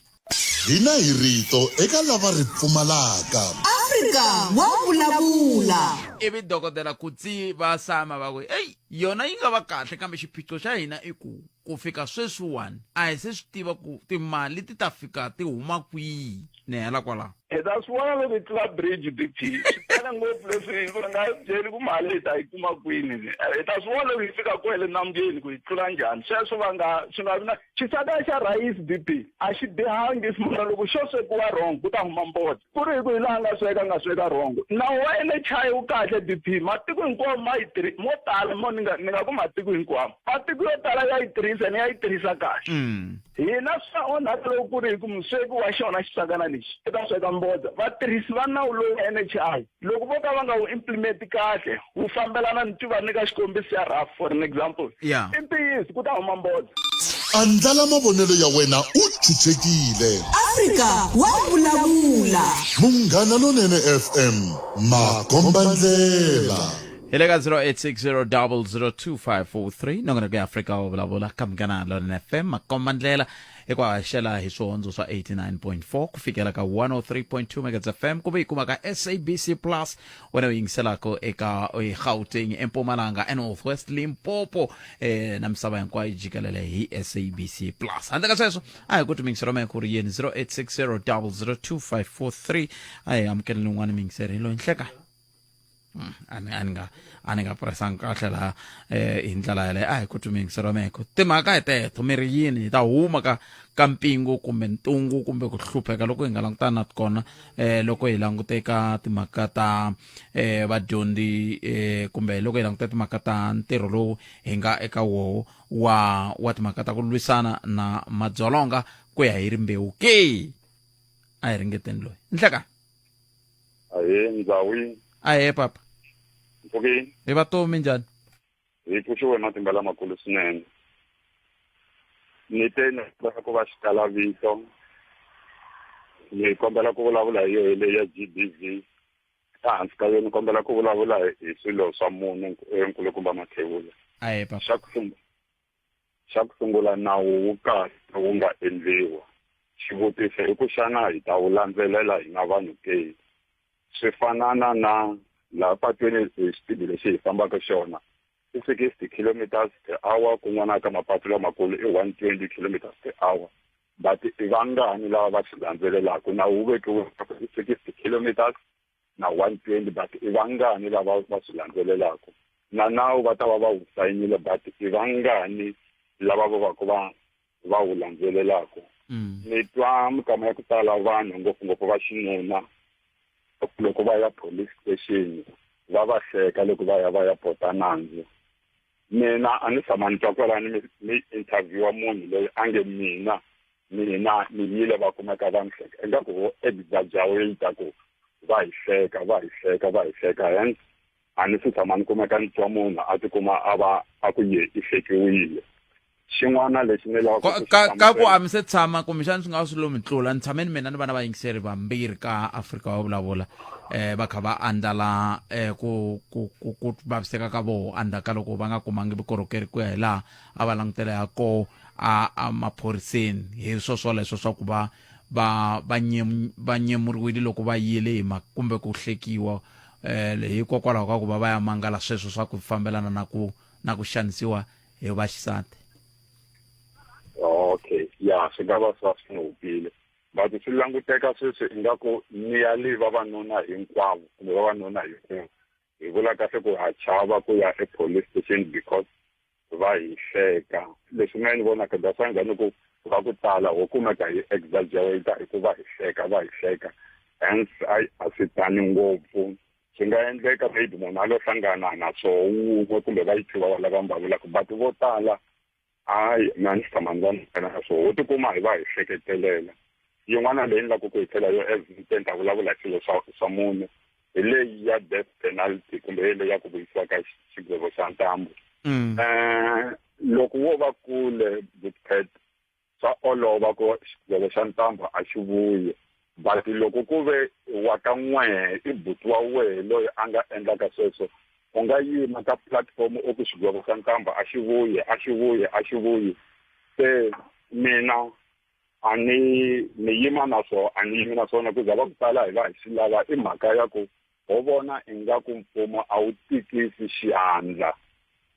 L: Hina hi rito eka lava ri pfumalaka.
I: Afrika wa vulavula.
A: Ivi Dokodela Coetzee va sama va ku, Eyi, yona yi nga va kahle kambe xiphiqo xa hina i ku, ku fika sweswiwani a hi se swi tiva ku timali ti ta fika ti huma kwihi. Ni hela kwalaho.
D: Hi ta swi vona loko hi tlula bridge Big T. Swi tele ngopfu leswi va nga byeli ku mali hi ta yi kuma kwini. Hi ta swi vona loko hi fika kwele nambyeni ku hi tlula njhani. Sweswo va nga swi nga vi na xisaka xa rhayisi Big T a xi bihangi mara loko xo swekiwa wrong ku ta huma mbodza. Ku ri hi ku hi laha nga sweka nga sweka wrong. Nawu wa NHI wu kahle Big T matiko hinkwawo ma yi tirhi mo tala mo ni nga ni nga ku matiko hinkwawo. Matiko yo tala ya yi tirhisa ene ya yi tirhisa kahle. Hina swa onhaka loko ku ri hi ku musweki wa xona xisakana lexi u ta sweka mbodza. Vatirhisi va nawu lowu wa NHI loko vo ka va nga wu implement kahle wu fambelana ni tiva nyika xikombiso xa rough for an example.
A: Yeah.
D: I ntiyiso ku ta huma mbodza.
L: Andlala mavonelo ya wena u chuchekile.
I: Afrika wa vulavula.
L: Munghana Lonene FM, makombandlela.
A: Hi le ka 0860002543 nongonoko ya Afrika wa vulavula ka Munghana Lonene FM makomba ndlela hi ku haxela hi swihondzo swa 89.4 ku fikela ka 103.2 megahertz FM kumbe yi kuma ka SABC Plus wena u yingiselaka eka eGauteng eMpumalanga eNorth West Limpopo eh, na misava hinkwayo jikelele hi SABC Plus handle ka sweswo a hi ku timingiselo mehe ku ri yini 0860002543 a hi amukeleni un'wana mingiseri hi loyi nhleka a ni a ni nga a ni nga presanga kahle laha eh hi ndlela yaleyo a hi ku twi miyingiselo meko timhaka hi teto mi ri yini hi ta huma ka ka mpingu kumbe ntungu kumbe ku hlupheka loko hi nga langutana na kona eh loko hi langute ka timhaka ta eh vadyondzi eh kumbe loko hi langute timhaka ta ntirho lowu hi nga eka woho wa wa timhaka ta ku lwisana na madzolonga ku ya hi rimbewu ke a hi ringeteni loyi nhleka
H: Ahee, ndzawi.
A: Ahee, papa.
H: Mpfukeni.
A: Hi vatomi njhani?
H: Hi pfuxiwe matimba lamakulu swinene. Ni te ni kombela ku va xikala vito. Ni kombela ku vulavula hi yoho leyi ya GBV. Ehansi ka yona ni kombela ku vulavula hi swilo swa mune nkulukumba Mathebula.
A: Ahee, papa.
H: Xa ku sungula Xa ku sungula, nawu wu kahle wu nga endliwa. Xivutiso i ku xana hi ta wu landzelela hina vanhu ke? Swi fanana na laha patwini hi xipidi lexi hi fambaka xona i 60 kilometres per hour kun'wana ka mapatu lamakulu i 120 kilometres per hour but i vangani lava va swi landzelelaka? Nawu wu vekiwe leswaku i 60 kilometres na 120 but i vangani lava va swi landzelelaka na nawu va ta va va wu sayinile but i vangani lava va va ku va va wu landzelelaka ni twa mikama ya ku tala vanhu ngopfungopfu va xinuna loko va ya police station va va hleka loko va ya va ya pota nandzu mina a ni tshama ni twa kwalani mi mi interviewa munhu loyi a nge mina mina ni yile va kumeka va ni hleka ingaku vo exaggerate ku va hi hleka va hi hleka va hi hleka hence a ni se tshama ni kumeka ni twa munhu a tikuma a va a ku ye i hlekiwile xin'wana lexi ni lavaka ku xi
A: ka ka ku
H: hlamusela
A: a mi se tshama kumbexana swi nga va swi lo mi tlula ni tshame ni mina ni vana vayingiseri vambirhi ka Afrika wa vulavula eh va kha va andlala eh ku ku ku ku vaviseka ka voho endzhaku ka loko va nga kumangi vukorhokeri ku ya hi laha a va langutela ya koho a a maphoriseni hi swo swoleswo swa ku va va va nyem, va nyemuriwile loko va yile hi ma kumbe ku hlekiwa eh hikokwalaho ka ku va va ya mangala sweswo swa ku fambelana na ku na ku xanisiwa hi vaxisati
H: okay ya swi nga va swi va swi ni hupile but swi languteka sweswi ingaku niyali vavanuna hinkwavo kumbe vavanuna hinkwavo hi vula kahle ku ha chava ku ya epolice station because va hi hleka leswi mina ni vonaka that's why ni ku va ku tala ho kumeka hi exaggerate hi ku va hi hleka va hi hleka hence a a swi tani ngopfu swi nga endleka maybe munhu a lo hlangana na swoho wun'we kumbe va yi tiva lava va vulaka but vo tala hayi mina ni tshama ni va ni na swoho ho tikuma hi va hi hleketelela yin'wana leyi ni lavaka ku yi tlhela yo as ni ta vulavula hi swilo swa swa mune. Hi leyi ya death penalty kumbe hi leyi ya ku vuyisiwa ka xigwevo xa ntambu. Loko wo va kule Butpet swa olova ku xigwevo xa ntambu a xi vuyi but loko ku ve wa ka n'wehe i buti wa wehe loyi a nga endlaka sweswo u nga yima ka platform u ku xigwevo xa ntambu a xi vuyi a xi vuyi a xi vuyi se mina a ni ni yima na swona a ni yimi na swona ku za va ku tala hi va hi swi lava i mhaka ya ku ho vona ingaku mfumo a wu tikisi xiandla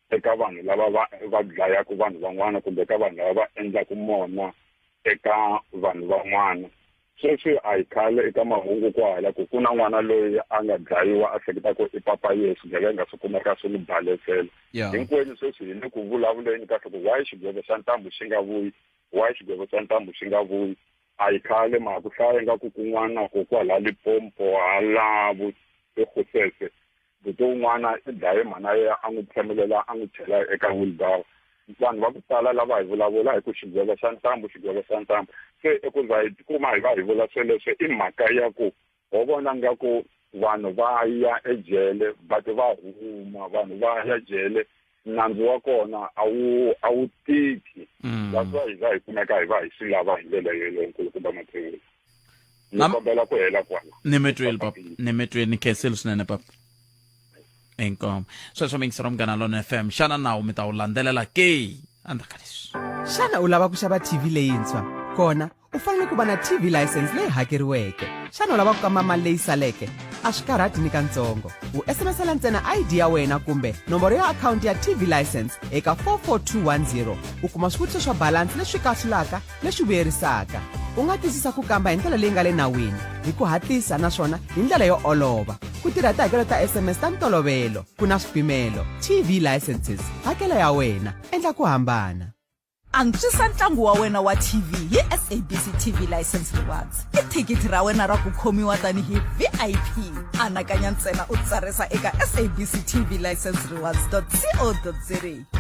H: eka vanhu lava va va dlayaka vanhu van'wana kumbe eka vanhu lava va endlaka mona eka vanhu van'wana sweswi a hi khale eka mahungu kwahala ku ku na n'wana loyi a nga dlayiwa a hleketa ku i papa yesu swigevenga swi kumeka swi n'wi balesela hinkwenu sweswi hi le ku vulavuleni kahle ku why xigwevo xa ntambu xi nga vuyi why xigwevo xa ntambu xi nga vuyi a hi khale ma ku hlaya ingaku kun'wana ko kwala Limpopo hala eGosese buti un'wana i dlaye mhana yena a n'wi tsemelela a n'wi chela eka wheelbarrow vanhu va ku tala lava hi vulavula hi ku xigwevo xa ntambu xigwevo xa ntambu se i ku za hi tikuma hi va hi vula sweleswo i mhaka ya ku ho vona nga ku vanhu va ya ejele but va huma vanhu va ya jele nandzu wa kona a wu a wu tiki that's why hi va hi kumeka hi va hi swi lava hi ndlela yeleyo nkulukumba Mathevula ni kombela ku hela kwala
A: ni mi twile papa ni mi twile ni khensile swinene papa inkomo sweswo mi yingisela munghana lona fm xana nawu mi ta wu landzelela ke endzhaku ka leswi
J: Xana u lava ku xava TV leyintshwa? Kona, u fanele ku va na TV license leyi hakeriweke. Xana u lava ku kamba mali leyi saleke? A swi karhati nikatsongo. U SMS-ela ntsena ID ya wena kumbe nomboro ya akhawunti ya TV license eka 44210 u kuma swivutiso swa balansi leswi kahlulaka leswi vuyerisaka. U nga twisisa ku kamba hi ndlela leyi nga le nawini, hi ku hatlisa naswona hi ndlela yo olova. Ku tirha tihakelo ta SMS ta ntolovelo, ku na swipimelo. TV licenses, hakela ya wena, endla ku hambana.
I: Antswisa ntlangu wa wena wa TV hi SABC TV License Rewards. I thikithi ra wena ra ku khomiwa tanihi VIP. Anakanya ntsena u tsarisa eka sabctvlicenserewards.co.za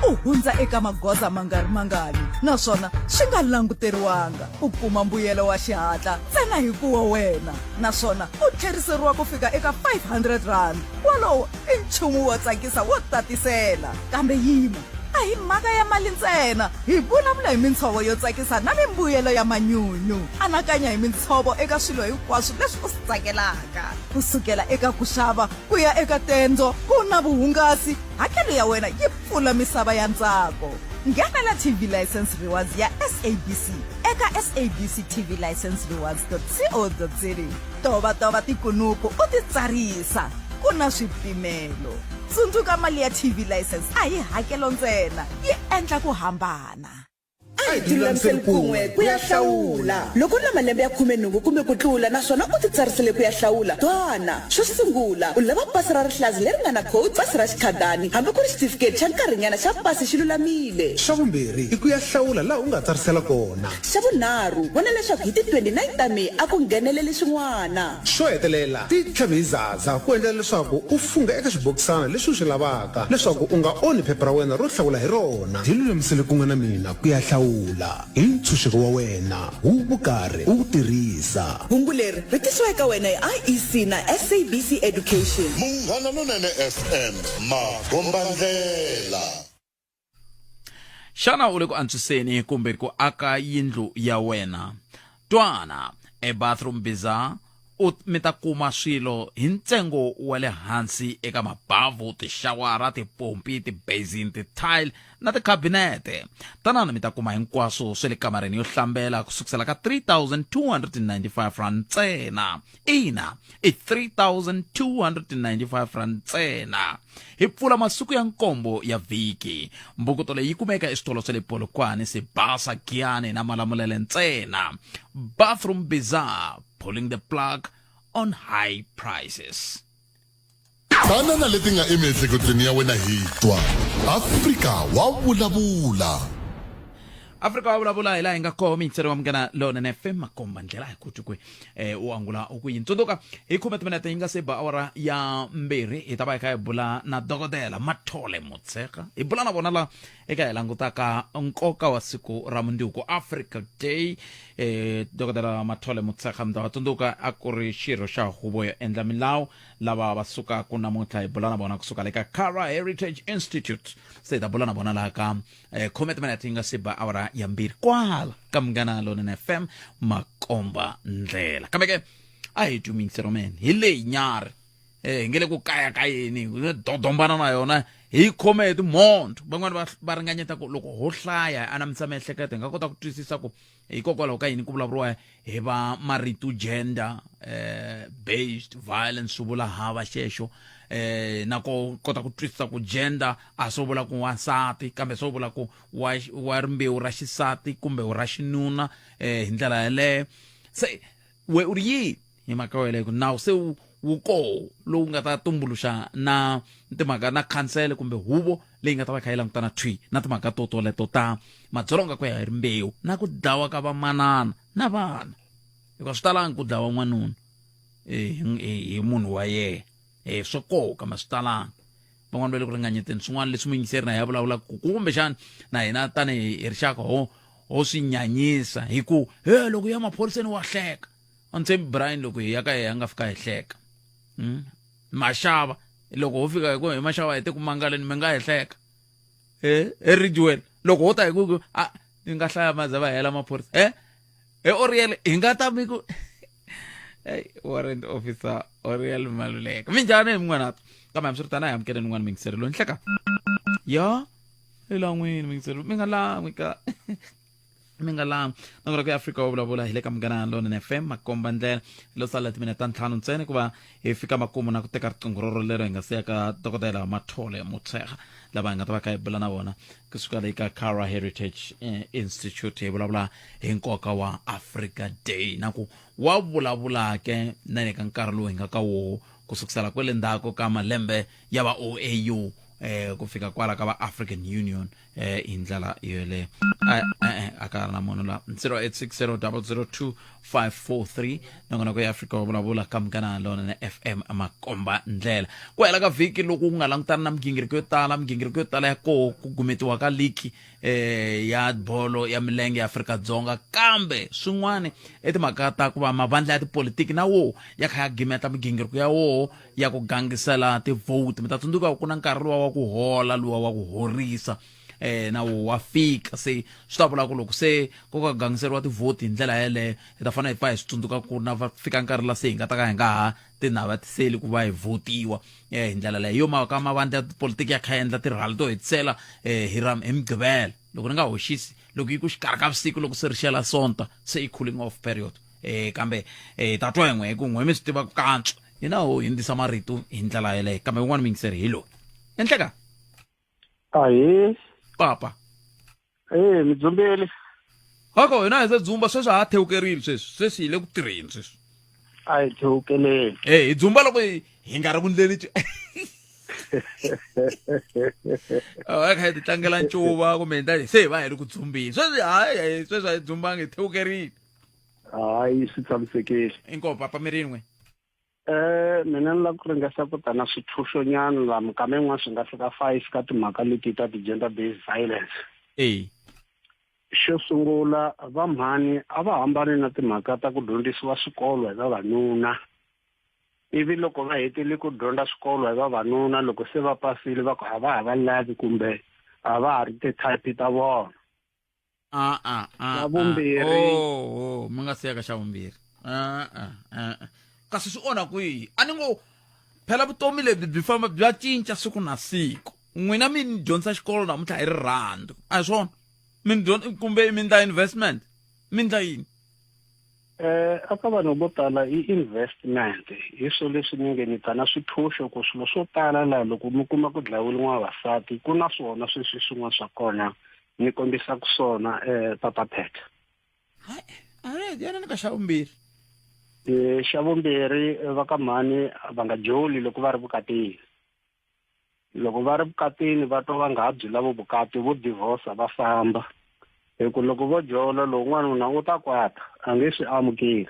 I: u hundza eka magoza ma nga ri mangani naswona swi nga languteriwanga u kuma mbuyelo wa xihatla ntsena hi ku wa wena naswona u tlheriseriwa ku fika eka R500. Wolowo i nchumu wo tsakisa wo tatisela. Kambe yima, a hi mhaka ya mali ntsena. Hi vulavula hi mintshovo yo tsakisa na mimbuyelo ya manyunyu. Anakanya hi mintshovo eka swilo hinkwaswo leswi u swi tsakelaka, ku sukela eka ku xava ku ya eka tendzo, ku na vuhungasi, hakelo ya wena yi pfula misava ya ntsako. Nghenela TV License Rewards ya SABC eka sabctvlicenserewards.co.za. Tovatova tikunupu u titsarisa. Ku na swipimelo. Tsundzuka mali ya TV license a hi hakelo ntsena, yi endla ku hambana.
K: A hi tilulamiseni kun'we ku ya hlawula. Loko u ri na malembe ya khumenhungu kumbe ku tlula naswona u titsarisele ku ya hlawula, twana! Xo sungula, u lava pasi ra rihlaza leri nga na code, pasi ra xikhadani, hambi ku ri xitifiketi xa nkarhinyana xa pasi xi lulamile.
M: Xa vumbirhi, i ku ya hlawula laha u nga tsarisela kona.
K: Xa vunharhu, vona leswaku hi ti 29 ta May a ku ngheneleli swin'wana.
M: Xo hetelela, ti tlhavi hi zaza ku endlela leswaku u fungha eka xibokisana lexi u xi lavaka leswaku u nga onhi phepha ra wena ro hlawula hi rona. Ti lulamisele kun'we na mina ku ya hlawula. Hi ntshunxeko wa wena, wu vukarhi u wu tirhisa.
I: Hungu leri ri tisiwa eka wena hi IEC na SABC Education.
L: Munghana Lonene FM, makombandlela.
A: Xana u le ku antswiseni kumbe ku aka yindlu ya wena? Twana, eBathroom Bizarre u mi ta kuma swilo hi ntsengo wa le hansi eka mabavhu, tixawara, tipompi, ti-basin, ti-tile na tikhabinete. Tanani mi ta kuma hinkwaswo swa le kamareni yo hlambela ku sukisela ka R3295 ntsena. Ina, i R3295 ntsena. Hi pfula masiku ya nkombo ya vhiki. Mbukuto leyi yi kumeka eswitolo swa le Polokwane, Sibasa, Giyani na Malamulele ntsena. Bathroom Bizarre, pulling the plug on high prices.
L: Tana na leti nga emiehleketweni ya wena hi twa. Afrika wa vulavula.
A: Afrika wa vulavula hi laha hi nga koho miyingiseri wa munghana lonene FM makomba ndlela hi ku twi kwi eh, u angula u ku yini tsundzuka hi khume timinete yi nga se ba awara ya mbirhi hi ta va hi kha hi bula na dokodela mathole motshega hi bula na vona la eka hi langutaka nkoka wa siku ra munduku africa day eh, dokodela mathole motshega mi ta va tsundzuka a ku ri xirho xa huvo yo endla milawu lava va sukaka namuntlha hi bula na vona kusuka le ka Cara Heritage Institute. Se hi ta bula na vona laha ka eh, khume timinete yi nga si ba awara ya mbirhi kwala ka Munghana Lonene FM makomba ndlela. Kambe ke a hi twi miyingiselo mene hi leyi nyarhi eh hi nge le ku kayakayeni dodombana na yona hi khome hi timhondzo van'wani va va ringanyeta ku loko ho hlaya hi anamisa miehleketo hi nga kota ku twisisa ku hikokwalaho ka yini ku vulavuriwa hi va marito gender eh, based violence swi vula hava xexo eh na ku kota ku twisisa ku gender a swo vula ku wansati kambe swo vula ku wa, wa rimbewu ra xisati kumbe ra xinuna eh hi ndlela yeleyo se we u ri yini hi mhaka yeleyo ku nawu se wu wu koho lowu nga ta tumbuluxa na timhaka na khansele kumbe huvo leyi nga ta va kha yi langutana thwi na timhaka to toleto ta madzolonga ku ya hi rimbewu na ku dlawa ka vamanana na vana hikuva swi talangi ku dlawa n'wanuna eh, hi munhu wa yena um swo koho kambe swi talangi van'wana va le ku ringanyeteni swin'wana leswi muyingiseri na ya vulavulaka ku kumbexana na hina tanihi hi rixaka ho ho swi nyanyisa hi ku he loko ya maphoriseni wa hleka a ni tshembi brian loko hi ya ka yehe a nga fika hi hleka hmm? maxava loko ho fika hi ku hi maxava hi te ku mangaleni mi nga hi hleka e eridgewell loko ho ta hi ku a ni nga hlaya maze va hela maphorisa e e oriel hi nga ta mi ku hey warrant officer oriel maluleka minjhani hi min'wanata kambe hambiswiritano a hi amukeleni n'wana mingiseri loyi nhleka ya hi lan'wini mingiseri mi nga lan'wi ka mi nga lan'wi nongonoko ya afrika wa vulavula hi le ka munghana lonene fm makomba ndlela lo sala timinete ta ntlhanu ntsena ku va hi fika makumu na ku teka riqingho roro lero hi nga siya ka dokodela mathole mutshega lava hi nga ta va kha hi bula na vona kusuka le ka cara heritage eh, institute hi vulavula hi nkoka wa africa day na ku wa vulavula ke na le ka nkarhi lowu hi nga ka woho ku sukusela kwele ndzhaku ka malembe ya va oau eh ku fika kwala ka va african union eh hi ndlela yoleyo eh, eh, a ka ha ri na munhu la 0860002543 nongonoko ya afrika wa vulavula ka munghana lonene fm makomba ndlela ku hela ka vhiki loku ku nga langutana na migingiriko yo tala migingiriko yo tala ya koho ku gumetiwa ka ligi eh ya bolo ya milenge ya Afrika-Dzonga kambe swin'wana i timhaka ta ku va mavandla ya tipolitiki na wo ya kha ya gimeta migingiriko ya woho ya ku gangisela ti-vote mi ta tsundzuka ku na nkarhi luwa wa ku hola luwa wa ku horisa eh na wo wa fika se swi ta vula ku loko se ko ka gangiseriwa tivhoti hi ndlela yeleyo hi ta fanele hi pfa hi swi tsundzuka ku na va fika nkarhi la se hi nga ta ka hi nga ha tinavatiseli ku va hi votiwa eh hi ndlela leyo yo mhaka mavandla ya tipolitiki ya kha ya endla tirhali to hetisela eh hi ra hi mugqivela loko ni nga hoxisi loko yi ku xikarhi ka vusiku loko se ri xela sonta se i cooling off period eh kambe eh ta twa yin'we hi ku n'we mi swi tiva ku kantswa hina ho hindzisa marito hi ndlela yeleyo kambe un'wana muyingiseri hi loyi enhleka
B: ahee
A: papa
B: ee mi dzumbeli
A: hoko hina hi se dzumba sweswi ha thewukerile sweswi sweswi hi le ku tirheni sweswi
B: a hi thewukeleni
A: e hi dzumba loko hi nga ri ku ndleni a kha hi ti tlangela ncuva kumbe hi se hi va hi ri ku dzumbeni sweswi hayi sweswi a hi dzumbangi hi thewukerile
B: hayi swi tshamisekile
A: inkomu papa mi rin'we
B: Eh mina ni lava ku ringesa ku ta na swithuxonyana laha minkama yin'wana swi nga fika five ka timhaka leti ta ti-gender based violence.
A: E.
B: Xo sungula va mhani a va hambani na timhaka ta ku dyondzisiwa swikolo hi vavanuna ivi loko va hetile ku dyondza swikolo hi vavanuna loko se va pasile va ku a va ha va lavi kumbe a va ha ri ti-type ta vona.
A: a a a
B: Xa vumbirhi.
A: oh, oh mi nga siya ka xa vumbirhi a a a a. kasi swi onha kwihi a ni ngo phela vutomi lebyi byi famba bya cinca siku na siku n'wina mi ni dyondzisa xikolo namuntlha hi rirhandzu a hi swona mi ni dyondza kumbe mi ndla investment mi ndla yini
B: Eh aka vanhu vo tala i investment hi swo leswi ni nge ni ta na swithuxo ku swilo swo tala laha loko mi kuma ku dlayiwile n'wavasati ku na swona sweswi swin'wana swa kona ni kombisaka swona eh papa Pet.
A: Hayi, yana ni ka xa vumbirhi.
B: Eh xa vumbirhi va ka mhani va nga joli loko va ri vukatini. Loko va ri vukatini va twa va nga ha byi lavo vukati vo divorce va famba. Hi ku loko vo jola lowu n'wanuna u ta kwata a nge swi amukeli.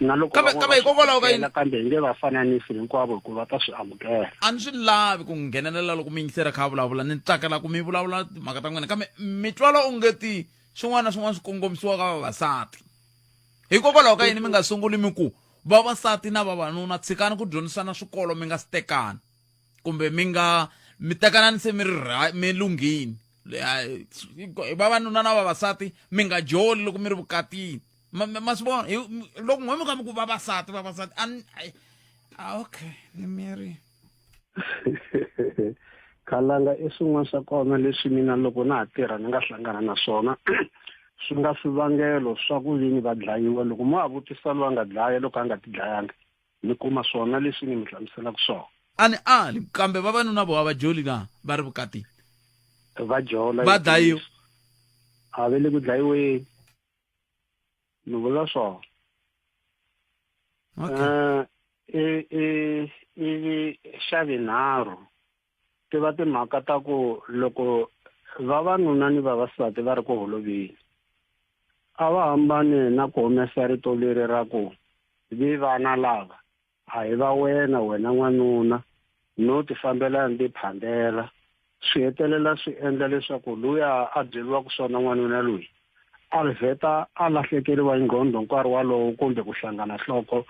B: Na loko
A: Kambe-
B: van'wana
A: kambe
B: va swi
A: hikokwalaho ka yini?
B: amukela, kambe hi nge va fananisi hinkwavo hikuva ta swi amukela.
A: A ni swi lavi ku nghenelela loko mi yingisela kha vulavula ni tsakela ku mi vulavula timhaka ta n'wina kambe mi twala ongeti swin'wana na swin'wana swi kongomisiwa ka vavasati. Hikokwalaho ka yini mi nga sunguli mi ku Vavasati na vavanuna tshikani ku dyondzisana swikolo mi nga si tekana kumbe mi nga mi tekanani se mi ri mi lunghini. Vavanuna na vavasati mi nga joli loko mi ri vukatini. Ma swi vona loko n'we mi kha mi ku vavasati vavasati a okay ni miri.
B: Khalanga i swin'wana swa kona leswi mina loko na ha tirha ni nga hlangana na swona swi nga swivangelo swa ku vini va dlayiwa. Loko mo ha vutisa loyi a nga dlaya loko a nga ti dlayanga, mi kuma swona leswi ni mi hlamuselaka swona.
A: A ni ali, kambe vavanuna vo a va joli na va ri vukatini?
B: Va jola.
A: Va dlayiwa.
B: A va le ku dlayiweni. Ni vula swona.
A: Okay.
B: Ivi xa vunharhu ti va timhaka ta ku loko vavanuna ni vavasati va ri ku holoveni, a va hambane na ku humesa rito leri ra ku vi vana lava a hi va wena, wena n'wanuna, no tifambela ni tiphandela. Swi hetelela swi endla leswaku luya a byeriwaka swona n'wanuna loyi a vheta a lahlekeriwa hi ngqondo nkarhi walowo kumbe ku hlangana nhloko,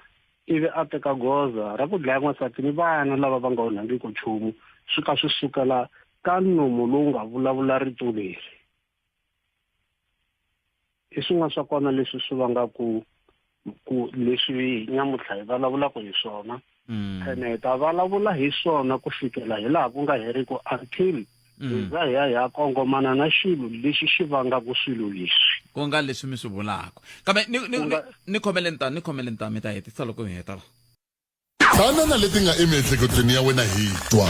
B: ivi a teka goza ra ku dlaya n'wansati ni vana lava va nga onhangiki nchumu, swi ka swi sukela ka nomu lowu nga vulavula rito leri. I swin'wana swa kona leswi swi vangaku ku leswi nyamuntlha hi vulavulaka hi swona. Ene hi ta vulavula hi swona ku fikela hi laha ku nga heriki until hi za hi ya hi ya kongomana na xilo lexi xi vangaku swilo leswi.
A: Ku nga leswi mi swi vulaka. Kambe ni khomeleni ta, ni khomeleni ta, mi ta hetisa loko hi heta la.
L: Tana na leti nga emiehleketweni ya wena hi twa.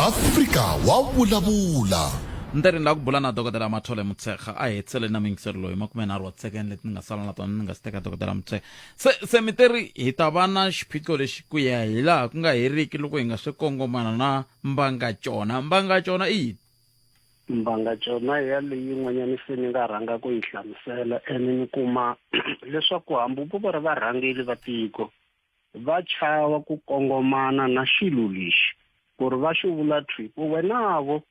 L: Afrika wa vulavula.
A: Ntirhweni la ku bula na dokodela Mathole Motshekga a hetisele na miyingiselo loyi 30 wa tisekende leti ni nga sala na tona ni nga si teka dokodela Motshekga. Se mi teri hi ta va na xiphiqo lexi ku ya hi laha ku nga heriki loko hi nga swi kongomana na mbangacona. Mbangacona i yini?
B: Mbangacona ya leyi yin'wanyana se ni nga rhanga ku yi hlamusela ene ni kuma leswaku hambi vo va ri varhangeri va tiko va chava ku kongomana na xilo lexi ku ri va xi vula thwi ku wenavo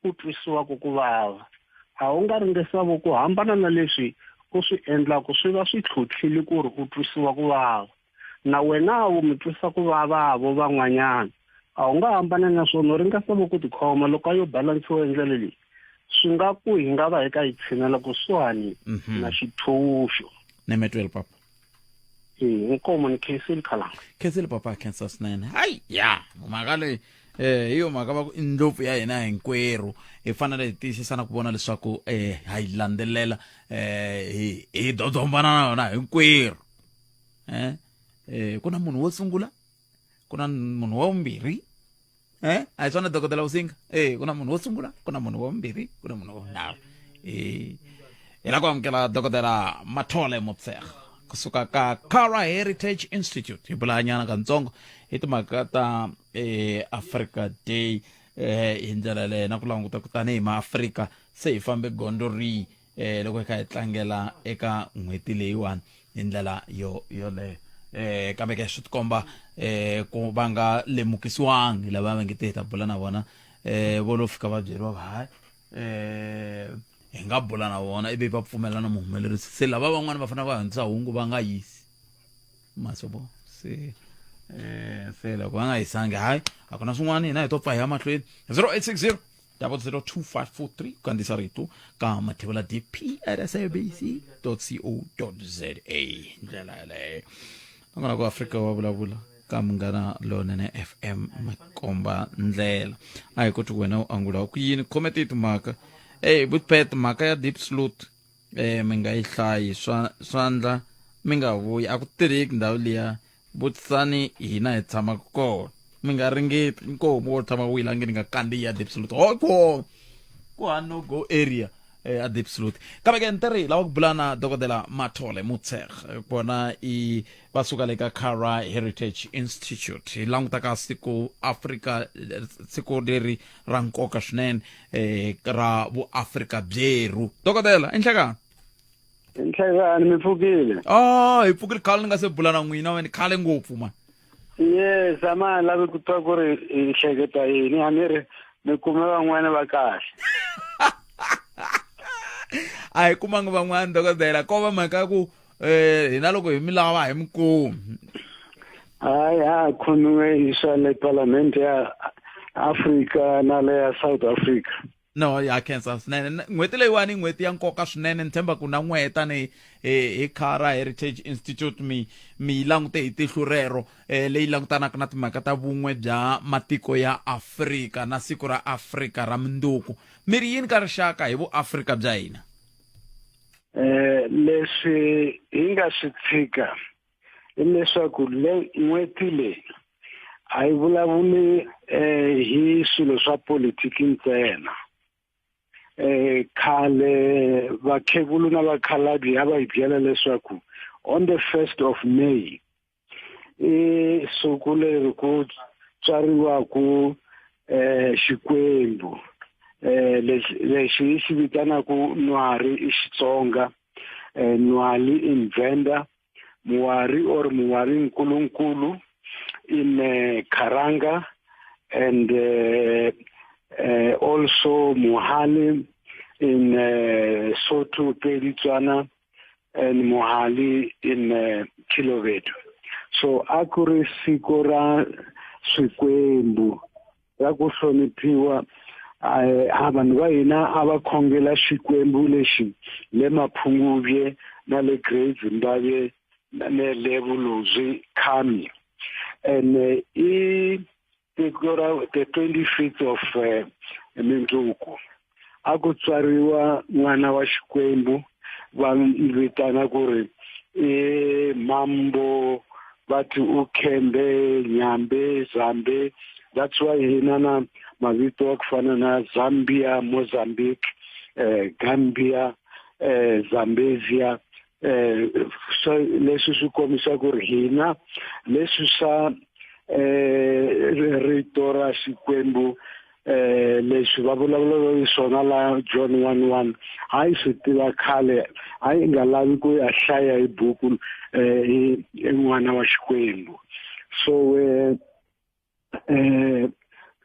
B: u twisiwaka ku vava a wu nga ringesavo ku hambana na leswi u swi endlaku swi va swi tlhutlhile ku ri u twisiwa ku vava na wena wu mi twisa ku vavavo van'wanyana a wu nga hambana na swona u ringesavo ku tikhoma loko a yo balansiwa hi ndlela leyi swi nga ku hi nga va hi ka yi tshinela kusuhani na xithuxo.
A: Nemetwel papa.
B: Inkomo ni khensile khalanga.
A: Khensile papa, khensa swinene. Hayi ya mhaka leyi hi yo mhaka va ku i ndlopfu ya hina hinkwerhu hi fanele hi tiyisisa na ku vona leswaku ha yi landzelela hi dodombana na yona hinkwerhu. Ku na munhu wo sungula, ku na munhu wa vumbirhi. A hi swona dokodela Usinga? Ku na munhu wo sungula, ku na munhu wa vumbirhi, ku na munhu wa vunharhu. Hi la ku amukela dokodela Mathole Motshekga kusuka ka Kara Heritage Institute. Hi bulanyana kantsongo hi timhaka ta Africa Day hi ndlela yaleyo na ku languta ku tanihi maAfrika se hi fambe gondzo rihi loko hi kha hi tlangela eka n'hweti leyiwani hi ndlela yo yoleyo. Kambe ke swi tikomba ku va nga lemukisiwangi lava va nge te hi ta bula na vona vo lo fika va byeriwa va hayi hi nga bula na vona ivi va pfumela na muhumelerisi se lava van'wana va fanele va hundzisa hungu va nga yisi masobo se se loko va nga yisangi hayi a ku na swin'wana hina hi to pfa hi ya mahlweni 0860 002543 ku kandziyisa rito ka mathevula dp at sabc co za ndlela yaleyo nakona ku Afrika wa vulavula ka Munghana Lonene FM makomba ndlela a hi koti wena u angula ku yini khome ti timhaka ey Butpet mhaka ya deep slot mi nga yi hlayi swa swandla mi nga vuyi a ku tirheki ndhawu liya vutisani hina hi tshamaka kona mi nga ringeti nkomu wo tshama wu yilangeni nga kandziya deep slot ho ko ku ha no go area a deep slot kambe ke ntirhi lava ku bula na dokodela Mathole Motshekga kona i va suka le ka Kara Heritage Institute hi languta ka siku Afrika siku leri ra nkoka swinene ra vuAfrika byerhu dokodela i nhlekani
G: Nhlekani mi pfukile?
A: Ah, hi pfukile khale ni nga se bula na n'wina wena khale ngopfu man.
G: Yes, a ma lavi ku twa ku ri hi hleketa yini a ni ri mi kume van'wana va kahle.
A: A hi kumanga van'wana dokodela ko va mhaka ya ku hina loko hi mi lava hi mi kumi.
G: Hayi, a khomiwe hi swa le palamende ya Afrika na le ya South Africa.
A: No, ya khensa swinene. N'hweti leyiwani i n'hweti ya nkoka swinene. Ni tshemba ku na n'wehe tanihi hi Khara Heritage Institute mi mi yi langute hi tihlo rero, leyi langutanaka na timhaka ta vun'we bya matiko ya Afrika na siku ra Afrika ra mundzuku. Mi ri yini ka rixaka hi vuAfrika bya hina?
G: Leswi hi nga swi tshika i leswaku le n'hweti leyi a yi vulavuli hi swilo swa politiki ntsena. Khale vakhegulu na vakhalabye a va hi byela leswaku on the 1st of May i siku leri ku tswariwaku Xikwembu, lexi hi xi vitanaka Nwari i Xitsonga, Nwali in Venda, Muwari or Muwari Nkulunkulu in Karanga, and also Muhali in Sotho, Pedi, Tswana, and Muhali in Khelobedu. So a ku ri siku ra swikwembu ra ku hloniphiwa. A vanhu va hina a va khongela xikwembu lexi le Maphungubye na le Great Zimbabwe na le Vulozwi Khami. And i tiko ra the 25th of Mindzuku a ku tswariwa n'wana wa Xikwembu, va vitana ku ri i Mambo, va ti u Khembe, Nyambe, Zambe. That's why hina na mavito ya ku fana na Zambia, Mozambique, Gambia, Zambezia, so leswi swi kombisa ku ri hina leswi swa rito ra Xikwembu, leswi va vulavulaka hi swona la John 1:1, a yi swi tiva khale, a yi nga lavi ku ya hlaya hi buku hi n'wana wa Xikwembu. So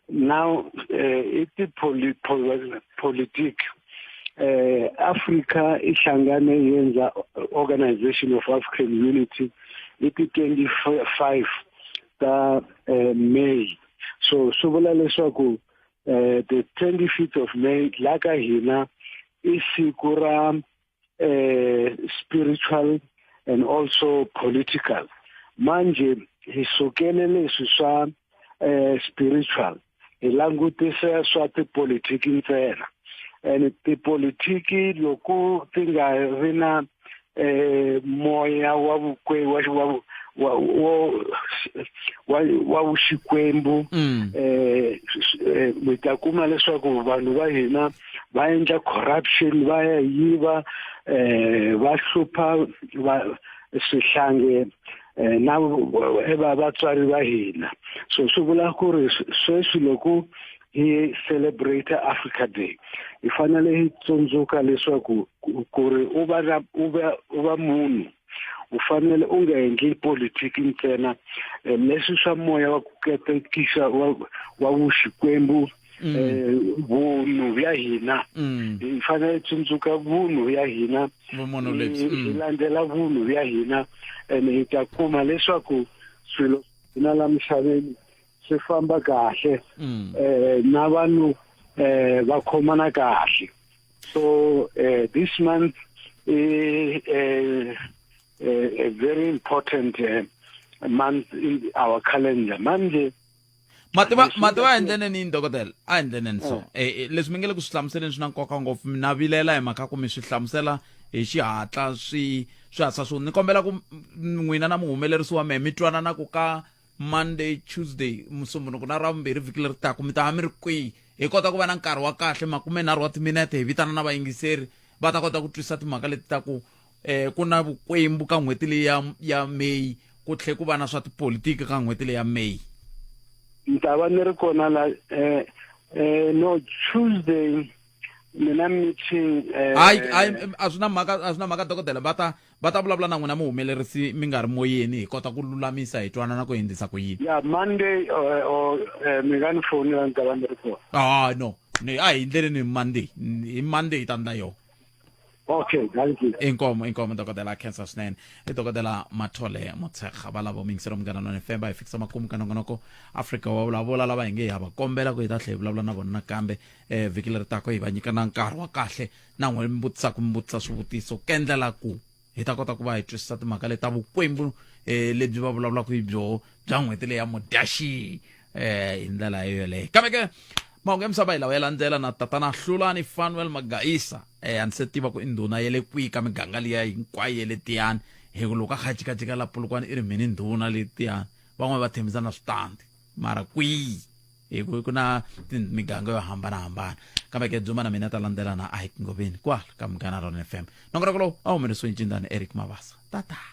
G: now i ti-politic, Africa i hlangane yi endla Organization of African Unity i ti 25 ta May. So swi vula leswaku the 25th of May la ka hina i siku ra spiritual and also political. Manje hi sukele leswi swa spiritual, hi langutisa swa tipolitiki ntsena. And tipolitiki loko ti nga ri na moya wa vukwe wa wa wa wa wa vuxikwembu, mi ta kuma leswaku vanhu va hina va endla corruption, va ya yiva, va hlupha va swihlange na va vatswari va hina. So swi vula ku ri sweswi loko hi celebrate Africa Day, hi fanele hi tsundzuka leswaku ku ri u va na u va u va munhu, u fanele u nga endli politiki ntsena, leswi swa moya wa ku katekisa wa vuxikwembu, vunhu bya hina. Hi fanele tsundzuka vunhu bya hina,
A: Vumunhu lebyi.
G: Hi landzela vunhu bya hina, and hi ta kuma leswaku swilo hina la misaveni swi famba kahle, na vanhu va khomana kahle. So this month is a very important month in our calendar. Manje
A: Mativa, mativa, a endleni ni dokodela, a endleni so. Leswi mi nge le ku swi hlamuseleni swi na nkoka ngopfu. Mina vilela hi mhaka ku mi swi hlamusela hi xihatla, swi swi hatla. Swo ni kombela ku n'wina na muhumelerisi wa mehe mi twanana ku ka Monday, Tuesday, Musumbunuku na Ravumbirhi vhiki leri taka mi ta va mi ri kwihi, hi kota ku va na nkarhi wa kahle, 30 wa timinete, hi vitana na vayingiseri va ta kota ku twisisa timhaka leti ta ku ku na vukwembu ka n'hweti leyi ya May, ku tlhe ku va na swa tipolitiki ka n'hweti leyi ya May.
G: Ni ta va ni ri kona la, no, Tuesday mina meeting.
A: Hayi, hayi, a swi na mhaka, a swi na mhaka dokodela, va ta vulavula na n'wina muhumelerisi mi nga ri moyeni, hi kota ku lulamisa, hi twanana ku endlisa ku yini.
G: Ya Monday or mi nga ni fonela, ni ta va ni ri kona.
A: Ah, no, ni a hi ndleleni hi Monday, hi Monday hi ta ndla yona.
G: Okay, thank you.
A: Inkomo, inkomo dokodela khensa swinene. I dokodela Mathole Motshekga va lava muyingiseri Munghana Lonene FM va hi fikisa makumu ka nongonoko Afrika wa vulavula lava hi nge ha va kombela ku hi ta tlhela hi vulavula na vona nakambe eh vhiki leri taka hi va nyika na nkarhi wa kahle na n'we mi vutisaka mi vutisa swivutiso ku endlela ku hi ta kota ku va hi twisisa timhaka leti ta vukwembu eh lebyi va vulavulaka hi byoho bya n'hweti leyi ya mudyaxihi eh hi ndlela yoleyo kambe ke mahungu ya misava hi lawa ya landzela na tatana hlulani fanuel magaisa eh a ni se tiva ku i ndhuna ya le kwihi ka miganga liya hinkwayo ya le tiyani hi ku loko a kha jikajika la polokwane i ri mhini ndhuna le tiyani van'wana va tshembisa na switandi mara kwihi hi ku ku na miganga yo hambanahambana kambe ke dzuma na mina ta landzelana a hi ngoveni kwala ka munghana rona fm nongonoko lowu a humelerisiwe ncindani eric mavasa tata.